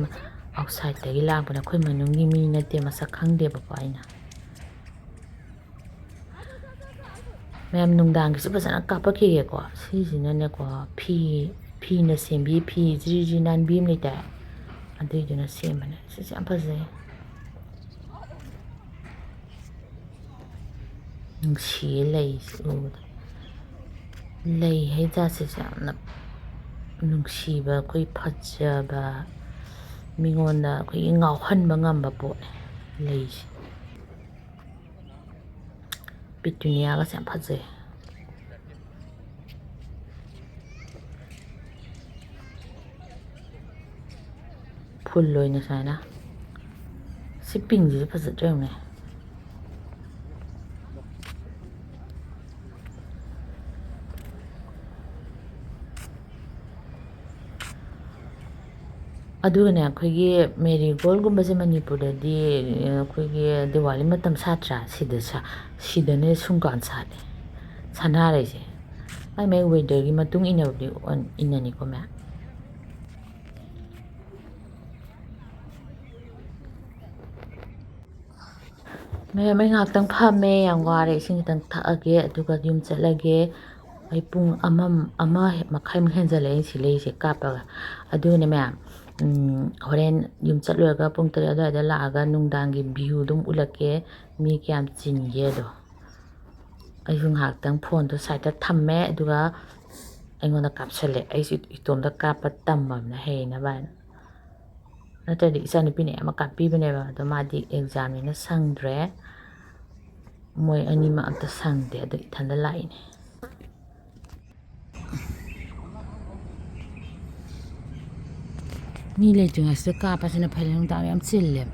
outsideꯇꯒꯤ ꯂꯥꯛꯄꯅꯦ, ꯑꯩꯈꯣꯏ ꯃꯅꯨꯡꯒꯤ ꯃꯤ ꯅꯠꯇꯦ, ꯃꯁꯛ ꯈꯪꯗꯦꯕꯀꯣ ꯑꯩꯅ꯫ ꯃꯌꯥꯝ, ꯅꯨꯡꯗꯥꯡꯒꯤꯁꯨ ꯐꯖꯅ ꯀꯥꯞꯄꯛꯈꯤꯒꯦꯀꯣ꯫ ꯁꯤꯁꯤꯅꯅꯦꯀꯣ, ꯐꯤ, ꯐꯤꯅ ꯁꯦꯝꯕꯤ, ꯐꯤ ꯖ꯭ꯔꯤ ꯖ꯭ꯔꯤ ꯅꯥꯟꯕꯤ ꯑꯃ ꯂꯩꯇꯥꯏ, ꯑꯗꯨꯏꯗꯨꯅ ꯁꯦꯝꯕꯅꯦ꯫ ꯁꯤꯁꯦ ꯌꯥꯝ ꯐꯖꯩ꯫ ꯅꯨꯡꯁꯤꯌꯦ ꯂꯩꯁꯦ ꯎꯕꯗ꯫ ꯂꯩ ꯍꯩ ꯖꯥꯠꯁꯤꯁꯨ ꯌꯥꯝꯅ ꯅꯨꯡꯁꯤꯕ, ꯑꯩꯈꯣꯏ ꯐꯖꯕ, ꯃꯤꯉꯣꯟꯗ ꯑꯩꯈꯣꯏꯒꯤ ꯉꯥꯎꯍꯟꯕ ꯉꯝꯕ ꯄꯣꯠꯅꯦ ꯂꯩꯁꯦ꯫ Petuniaꯒꯁꯦ ꯌꯥꯝ ꯐꯖꯩ꯫ Full ꯑꯣꯏꯅ ꯁꯨꯃꯥꯏꯅ꯫ ꯁꯤ pinkꯁꯤꯁꯨ ꯐꯖꯗ꯭ꯔꯥ ꯌꯦꯡꯉꯨꯅꯦ꯫ ꯑꯗꯨꯒꯅꯦ, ꯑꯩꯈꯣꯏꯒꯤ marigoldꯒꯨꯝꯕꯁꯦ ꯃꯅꯤꯄꯨꯔꯗꯗꯤ, ꯑꯩꯈꯣꯏꯒꯤ ꯗꯤꯋꯥꯂꯤ ꯃꯇꯝ ꯁꯥꯠꯇ꯭ꯔꯥ? ꯁꯤꯗ ꯁꯥ-, ꯁꯤꯗꯅꯦ ꯁꯨꯝꯀꯥꯟ ꯁꯥꯠꯂꯦ, ꯁꯥꯟꯅꯔꯩꯁꯦ꯫ ꯃꯥꯏ ꯃꯥꯏ weatherꯒꯤ ꯃꯇꯨꯡ ꯏꯟꯅꯕꯨꯗꯤ ꯑꯣꯟ-, ꯏꯟꯅꯅꯤꯀꯣ ꯃꯌꯥꯝ꯫ ꯃꯌꯥꯝ, ꯑꯩ ꯉꯥꯏꯍꯥꯛꯇꯪ ꯐꯝꯃꯦ, ꯌꯥꯝ ꯋꯥꯔꯦ, ꯏꯁꯤꯡ ꯈꯤꯇꯪ ꯊꯛꯑꯒꯦ, ꯑꯗꯨꯒ ꯌꯨꯝ ꯆꯠꯂꯒꯦ꯫ ꯑꯩ ꯄꯨꯡ ꯑꯃ, ꯑꯃ ꯃꯈꯥꯏꯃꯨꯛ ꯍꯦꯟꯖꯜꯂꯛꯑꯦ ꯑꯩꯅ ꯁꯤ ꯂꯩꯔꯤꯁꯦ ꯀꯥꯞꯄꯒ꯫ ꯑꯗꯨꯒꯅꯦ ꯃꯌꯥꯝ, ꯎꯝ, ꯍꯣꯔꯦꯟ ꯌꯨꯝ ꯆꯠꯂꯨꯔꯒ ꯄꯨꯡ ꯇꯔꯦꯠ ꯑꯗꯨꯋꯥꯏꯗ ꯂꯥꯛꯑꯒ ꯅꯨꯡꯗꯥꯡꯒꯤ view ꯑꯗꯨꯝ ꯎꯠꯂꯛꯀꯦ, ꯃꯤ ꯀꯌꯥꯝ ꯆꯤꯟꯒꯦꯗꯣ꯫ ꯑꯩꯁꯨ ꯉꯥꯏꯍꯥꯛꯇꯪ ꯐꯣꯟꯗꯣ ꯁꯥꯏꯠꯇ ꯊꯝꯃꯦ, ꯑꯗꯨꯒ ꯑꯩꯉꯣꯟꯗ ꯀꯥꯞꯁꯜꯂꯦ꯫ ꯑꯩꯁꯨ ꯏꯇꯣꯝꯇ ꯀꯥꯞꯄ ꯇꯝꯃꯕꯅꯦ ꯍꯩꯅꯕ ꯍꯥꯏꯅ, ꯅꯠꯇ꯭ꯔꯗꯤ ꯏꯆꯥꯅꯨꯄꯤꯅ ꯑꯌꯥꯝꯕ ꯀꯥꯞꯄꯤꯕꯅꯦꯕ꯫ ꯑꯗꯣ ꯃꯥꯗꯤ ꯑꯦꯛꯖꯥꯝꯅꯤꯅ ꯁꯪꯗ꯭ꯔꯦ, ꯃꯣꯏ ꯑꯅꯤꯃꯛ ꯑꯝꯇ ꯁꯪꯗꯦ꯫ ꯑꯗꯣ ꯏꯊꯟꯗ ꯂꯥꯛꯏꯅꯦ꯫ ꯃꯤ ꯂꯩꯇ꯭ꯔꯤꯉꯩꯁꯤꯗ ꯀꯥꯞꯄꯁꯤꯅ ꯐꯩ, ꯅꯨꯡꯗꯥꯡ ꯌꯥꯝ ꯆꯤꯜꯂꯦꯕ꯫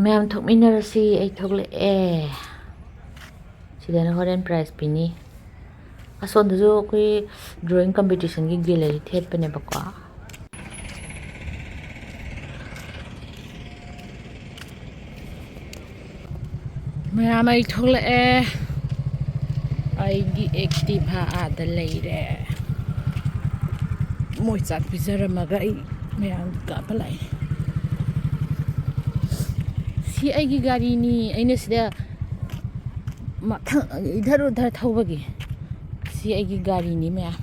ꯃꯌꯥꯝ ꯊꯣꯛꯃꯤꯟꯅꯔꯁꯤ, ꯑꯩ ꯊꯣꯛꯂꯛꯑꯦ꯫ ꯁꯤꯗꯅ ꯍꯣꯔꯦꯟ ꯄ꯭ꯔꯥꯏꯖ ꯄꯤꯅꯤ꯫ ꯑꯁꯣꯝꯗꯁꯨ ꯑꯩꯈꯣꯏ ꯗ꯭ꯔꯣꯌꯤꯡ ꯀꯝꯄꯤꯇꯤꯁꯟꯒꯤ ꯒꯦꯂꯔꯤ ꯊꯦꯠꯄꯅꯦꯕꯀꯣ꯫ ꯃꯌꯥꯝ, ꯑꯩ ꯊꯣꯛꯂꯛꯑꯦ꯫ ꯑꯩꯒꯤ ꯑꯦꯛꯇꯤꯚꯥ ꯑꯥꯗ ꯂꯩꯔꯦ꯫ ꯃꯣꯏ ꯆꯥꯛ ꯄꯤꯖꯔꯝꯃꯒ ꯑꯩ ꯃꯌꯥꯝ ꯀꯥꯞꯄ ꯂꯥꯛꯏ꯫ ꯁꯤ ꯑꯩꯒꯤ ꯒꯥꯔꯤꯅꯤ꯫ ꯑꯩꯅ ꯁꯤꯗ ꯃꯊꯪ ꯏꯙꯔ ꯎꯙꯔ ꯊꯧꯕꯒꯤ꯫ ꯁꯤ ꯑꯩꯒꯤ ꯒꯥꯔꯤꯅꯤ ꯃꯌꯥꯝ꯫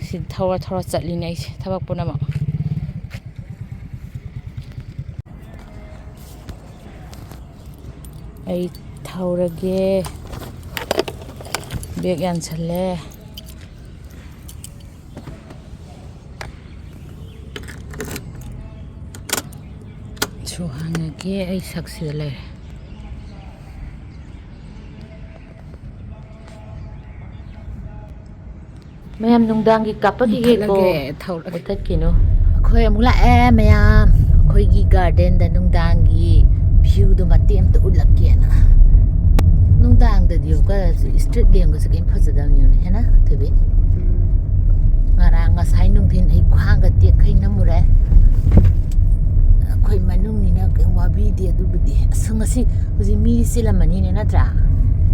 ꯁꯤ ꯊꯧꯔ ꯊꯧꯔ ꯆꯠꯂꯤꯅꯦ ꯑꯩꯁꯦ ꯊꯕꯛ ꯄꯨꯝꯅꯃꯛ꯫ ꯑꯩ ꯊꯧꯔꯒꯦ꯫ ꯕꯦꯒ ꯌꯥꯟꯁꯜꯂꯦ꯫ ꯁꯣ ꯍꯥꯡꯉꯒꯦ, ꯑꯩ ꯁꯛꯁꯤꯗ ꯂꯩꯔꯦ꯫ ꯃꯌꯥꯝ ꯅꯨꯡꯗꯥꯡꯒꯤ ꯀꯥꯞꯄꯛꯈꯤꯒꯦꯀꯣ꯫ ꯃꯨꯊꯠꯂꯒꯦ, ꯊꯧꯔꯒꯦ꯫ ꯃꯨꯊꯠꯈꯤꯅꯨ꯫ ꯑꯩꯈꯣꯏ ꯑꯃꯨꯛ ꯂꯥꯛꯑꯦ ꯃꯌꯥꯝ꯫ ꯑꯩꯈꯣꯏꯒꯤ ꯒꯥꯔꯗꯦꯟꯗ ꯅꯨꯡꯗꯥꯡꯒꯤ ꯚ꯭ꯌꯨꯗꯣ ꯃꯇꯦꯛ ꯑꯃꯇ ꯎꯠꯂꯛꯀꯦꯅ꯫ ꯅꯨꯡꯗꯥꯡꯗꯗꯤ ꯑꯃꯨꯛꯀ ꯁ꯭ꯇ꯭ꯔꯤꯠ ꯂꯦꯝꯒꯁꯦ ꯀꯩꯝ ꯐꯖꯗꯕꯅꯤꯅꯦ, ꯍꯦꯟꯅ ꯊꯣꯏꯕꯤ꯫ ꯉꯔꯥꯡ ꯉꯁꯥꯏ ꯅꯨꯡꯊꯤꯜ ꯑꯩ ꯈ꯭ꯋꯥꯡꯒ ꯇꯦꯛꯈꯩ ꯅꯝꯃꯨꯔꯦ꯫ ꯑꯩꯈꯣꯏ ꯃꯅꯨꯡꯅꯤꯅ ꯀꯩꯝ ꯋꯥꯕꯤꯗꯦ ꯑꯗꯨꯕꯨꯗꯤ꯫ ꯑꯁ, ꯉꯁꯤ ꯍꯧꯖꯤꯛ ꯃꯤ ꯆꯤꯜꯂꯝꯃꯅꯤꯅꯦ, ꯅꯠꯇ꯭ꯔꯥ?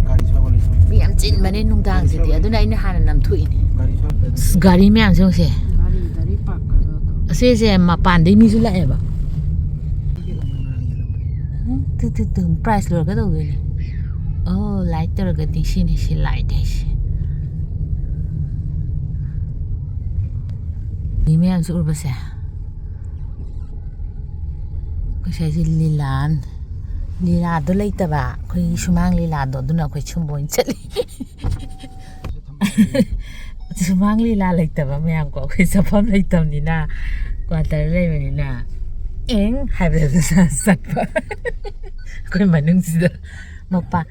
ꯒꯥꯔꯤ ꯁꯥꯕ ꯂꯩꯇ꯭ꯔꯣ? ꯃꯤ ꯌꯥꯝ ꯆꯤꯟꯕꯅꯦ ꯅꯨꯡꯗꯥꯡꯁꯤꯗꯤ꯫ ꯒꯥꯔꯤ ꯁꯥꯕ ꯑꯗꯨꯅ ꯑꯩꯅ ꯍꯥꯟꯅ ꯅꯝꯊꯣꯛꯏꯅꯦ꯫ ꯒꯥꯔꯤ ꯁꯥꯕ ꯂꯩꯇ꯭ꯔꯣ? ꯑꯁ, ꯒꯥꯔꯤ ꯃꯌꯥꯝꯁꯦ ꯌꯦꯡꯉꯨꯁꯦ꯫ ꯒꯥꯔꯤ, ꯒꯥꯔꯤ ꯄꯥꯔꯛ ꯀꯩꯅꯣ ꯇꯧ-, ꯑꯁꯤꯁꯦ ꯃꯄꯥꯟꯗꯩ ꯃꯤꯁꯨ ꯂꯥꯛꯑꯦꯕ꯫ ꯎꯝ, ꯇꯨ, ꯇꯨ, ꯇꯨ, ꯄ꯭ꯔꯥꯏꯖ ꯂꯣꯏꯔꯒ ꯇꯧꯗꯣꯏꯅꯦ꯫ ꯑꯣ, ꯂꯥꯏꯠ ꯇꯧꯔꯒꯗꯤ ꯁꯤꯅꯤ, ꯁꯤ ꯂꯥꯏꯠ ꯍꯥꯏꯁꯦ꯫ ꯃꯤ ꯃꯌꯥꯝꯁꯦ ꯎꯔꯕꯁꯦ? ꯑꯩꯈꯣꯏ ꯁ꯭ꯋꯥꯏꯁꯦ ꯂꯤꯂꯥ, ꯂꯤꯂꯥꯗꯣ ꯂꯩꯇꯕ, ꯑꯩꯈꯣꯏꯒꯤ ꯁꯨꯃꯥꯡ ꯂꯤꯂꯥꯗꯣ, ꯑꯗꯨꯅ ꯑꯩꯈꯣꯏ ꯁꯨꯝꯕ ꯑꯣꯏꯅ ꯆꯠꯂꯤ꯫ ꯁꯨꯃꯥꯡ ꯂꯤꯂꯥ ꯂꯩꯇꯕ ꯃꯌꯥꯝꯀꯣ, ꯑꯩꯈꯣꯏ ꯆꯠꯐꯝ ꯂꯩꯇꯕꯅꯤꯅ, ꯀ꯭ꯋꯥꯇꯔ ꯂꯩꯕꯅꯤꯅ, "ꯑꯦꯡ" ꯍꯥꯏꯕꯗ ꯆꯠꯄ꯫ ꯑꯩꯈꯣꯏ ꯃꯅꯨꯡꯁꯤꯗ ꯃꯄꯥ-,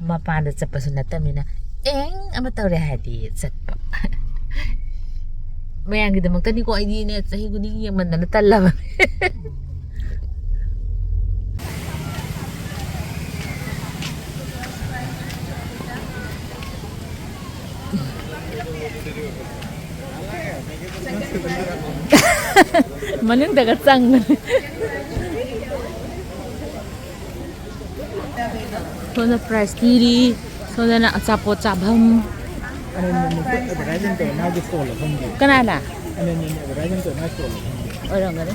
ꯃꯄꯥꯟꯗ ꯆꯠꯄꯁꯨ ꯅꯠꯇꯕꯅꯤꯅ, "ꯑꯦꯡ" ꯑꯃ ꯇꯧꯔꯦ ꯍꯥꯏꯗꯤ ꯆꯠꯄ꯫ ꯃꯌꯥꯝꯒꯤꯗꯃꯛꯇꯅꯤꯀꯣ, ꯑꯩꯗꯤꯅꯦ, ꯆꯍꯤ ꯈꯨꯗꯤꯡꯒꯤ ꯌꯦꯡꯃꯟꯗꯅ ꯇꯜꯂꯕꯅꯦ꯫ ꯃꯅꯨꯡꯗꯒ ꯆꯪꯕꯅꯦ꯫ ꯁꯣꯝꯗ prize ꯄꯤꯔꯤ, ꯁꯣꯝꯗꯅ ꯑꯆꯥꯄꯣꯠ ꯆꯥꯐꯝ꯫ ꯑꯅꯟꯗꯅꯁꯨ advertising ꯇꯧꯋꯦ, ꯃꯥꯒꯤ stall ꯃꯐꯝꯒꯤ꯫ ꯀꯅꯥꯅ? ꯑꯅꯟꯗꯅ advertising ꯇꯧꯋꯦ, ꯃꯥꯒꯤ stall ꯃꯐꯝꯒꯤ꯫ ꯑꯣꯏꯔꯝꯒꯅꯤ꯫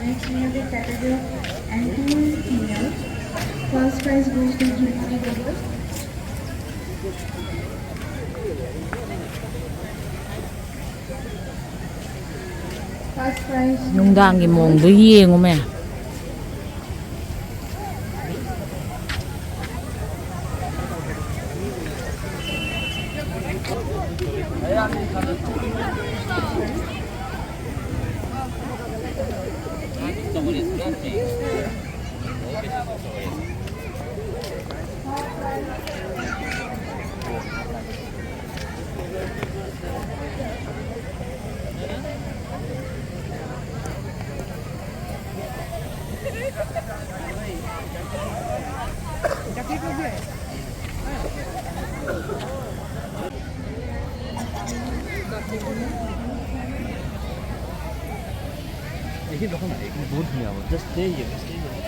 Next, we have the category of anti female. First prize goes to Jhumari Gogoi. First prize. ꯅꯨꯡꯗꯥꯡꯒꯤ ꯃꯑꯣꯡꯗꯣ ꯌꯦꯡꯉꯨꯃꯦ꯫ এইখিনি ৰখা নাই, এইখিনি বহুত ধুনীয়া হ'ব। Just stay here, stay here।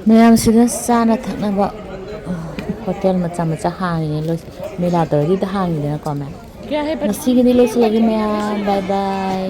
ꯃꯌꯥꯝꯁꯤꯅ ꯆꯥꯅ ꯊꯛꯅꯕ ꯍꯣꯇꯦꯜ ꯃꯆꯥ ꯃꯆꯥ ꯍꯥꯡꯉꯤꯅꯦ꯫ ꯂꯣꯏ-, ꯃꯦꯂꯥ ꯇꯧꯔꯗꯤ ꯍꯦꯛꯇ ꯍꯥꯡꯉꯤꯗꯅꯀꯣ ꯃꯌꯥꯝ꯫ ꯉꯁꯤꯒꯤꯗꯤ ꯂꯣꯏꯁꯤꯜꯂꯒꯦ ꯃꯌꯥꯝ, bye bye꯫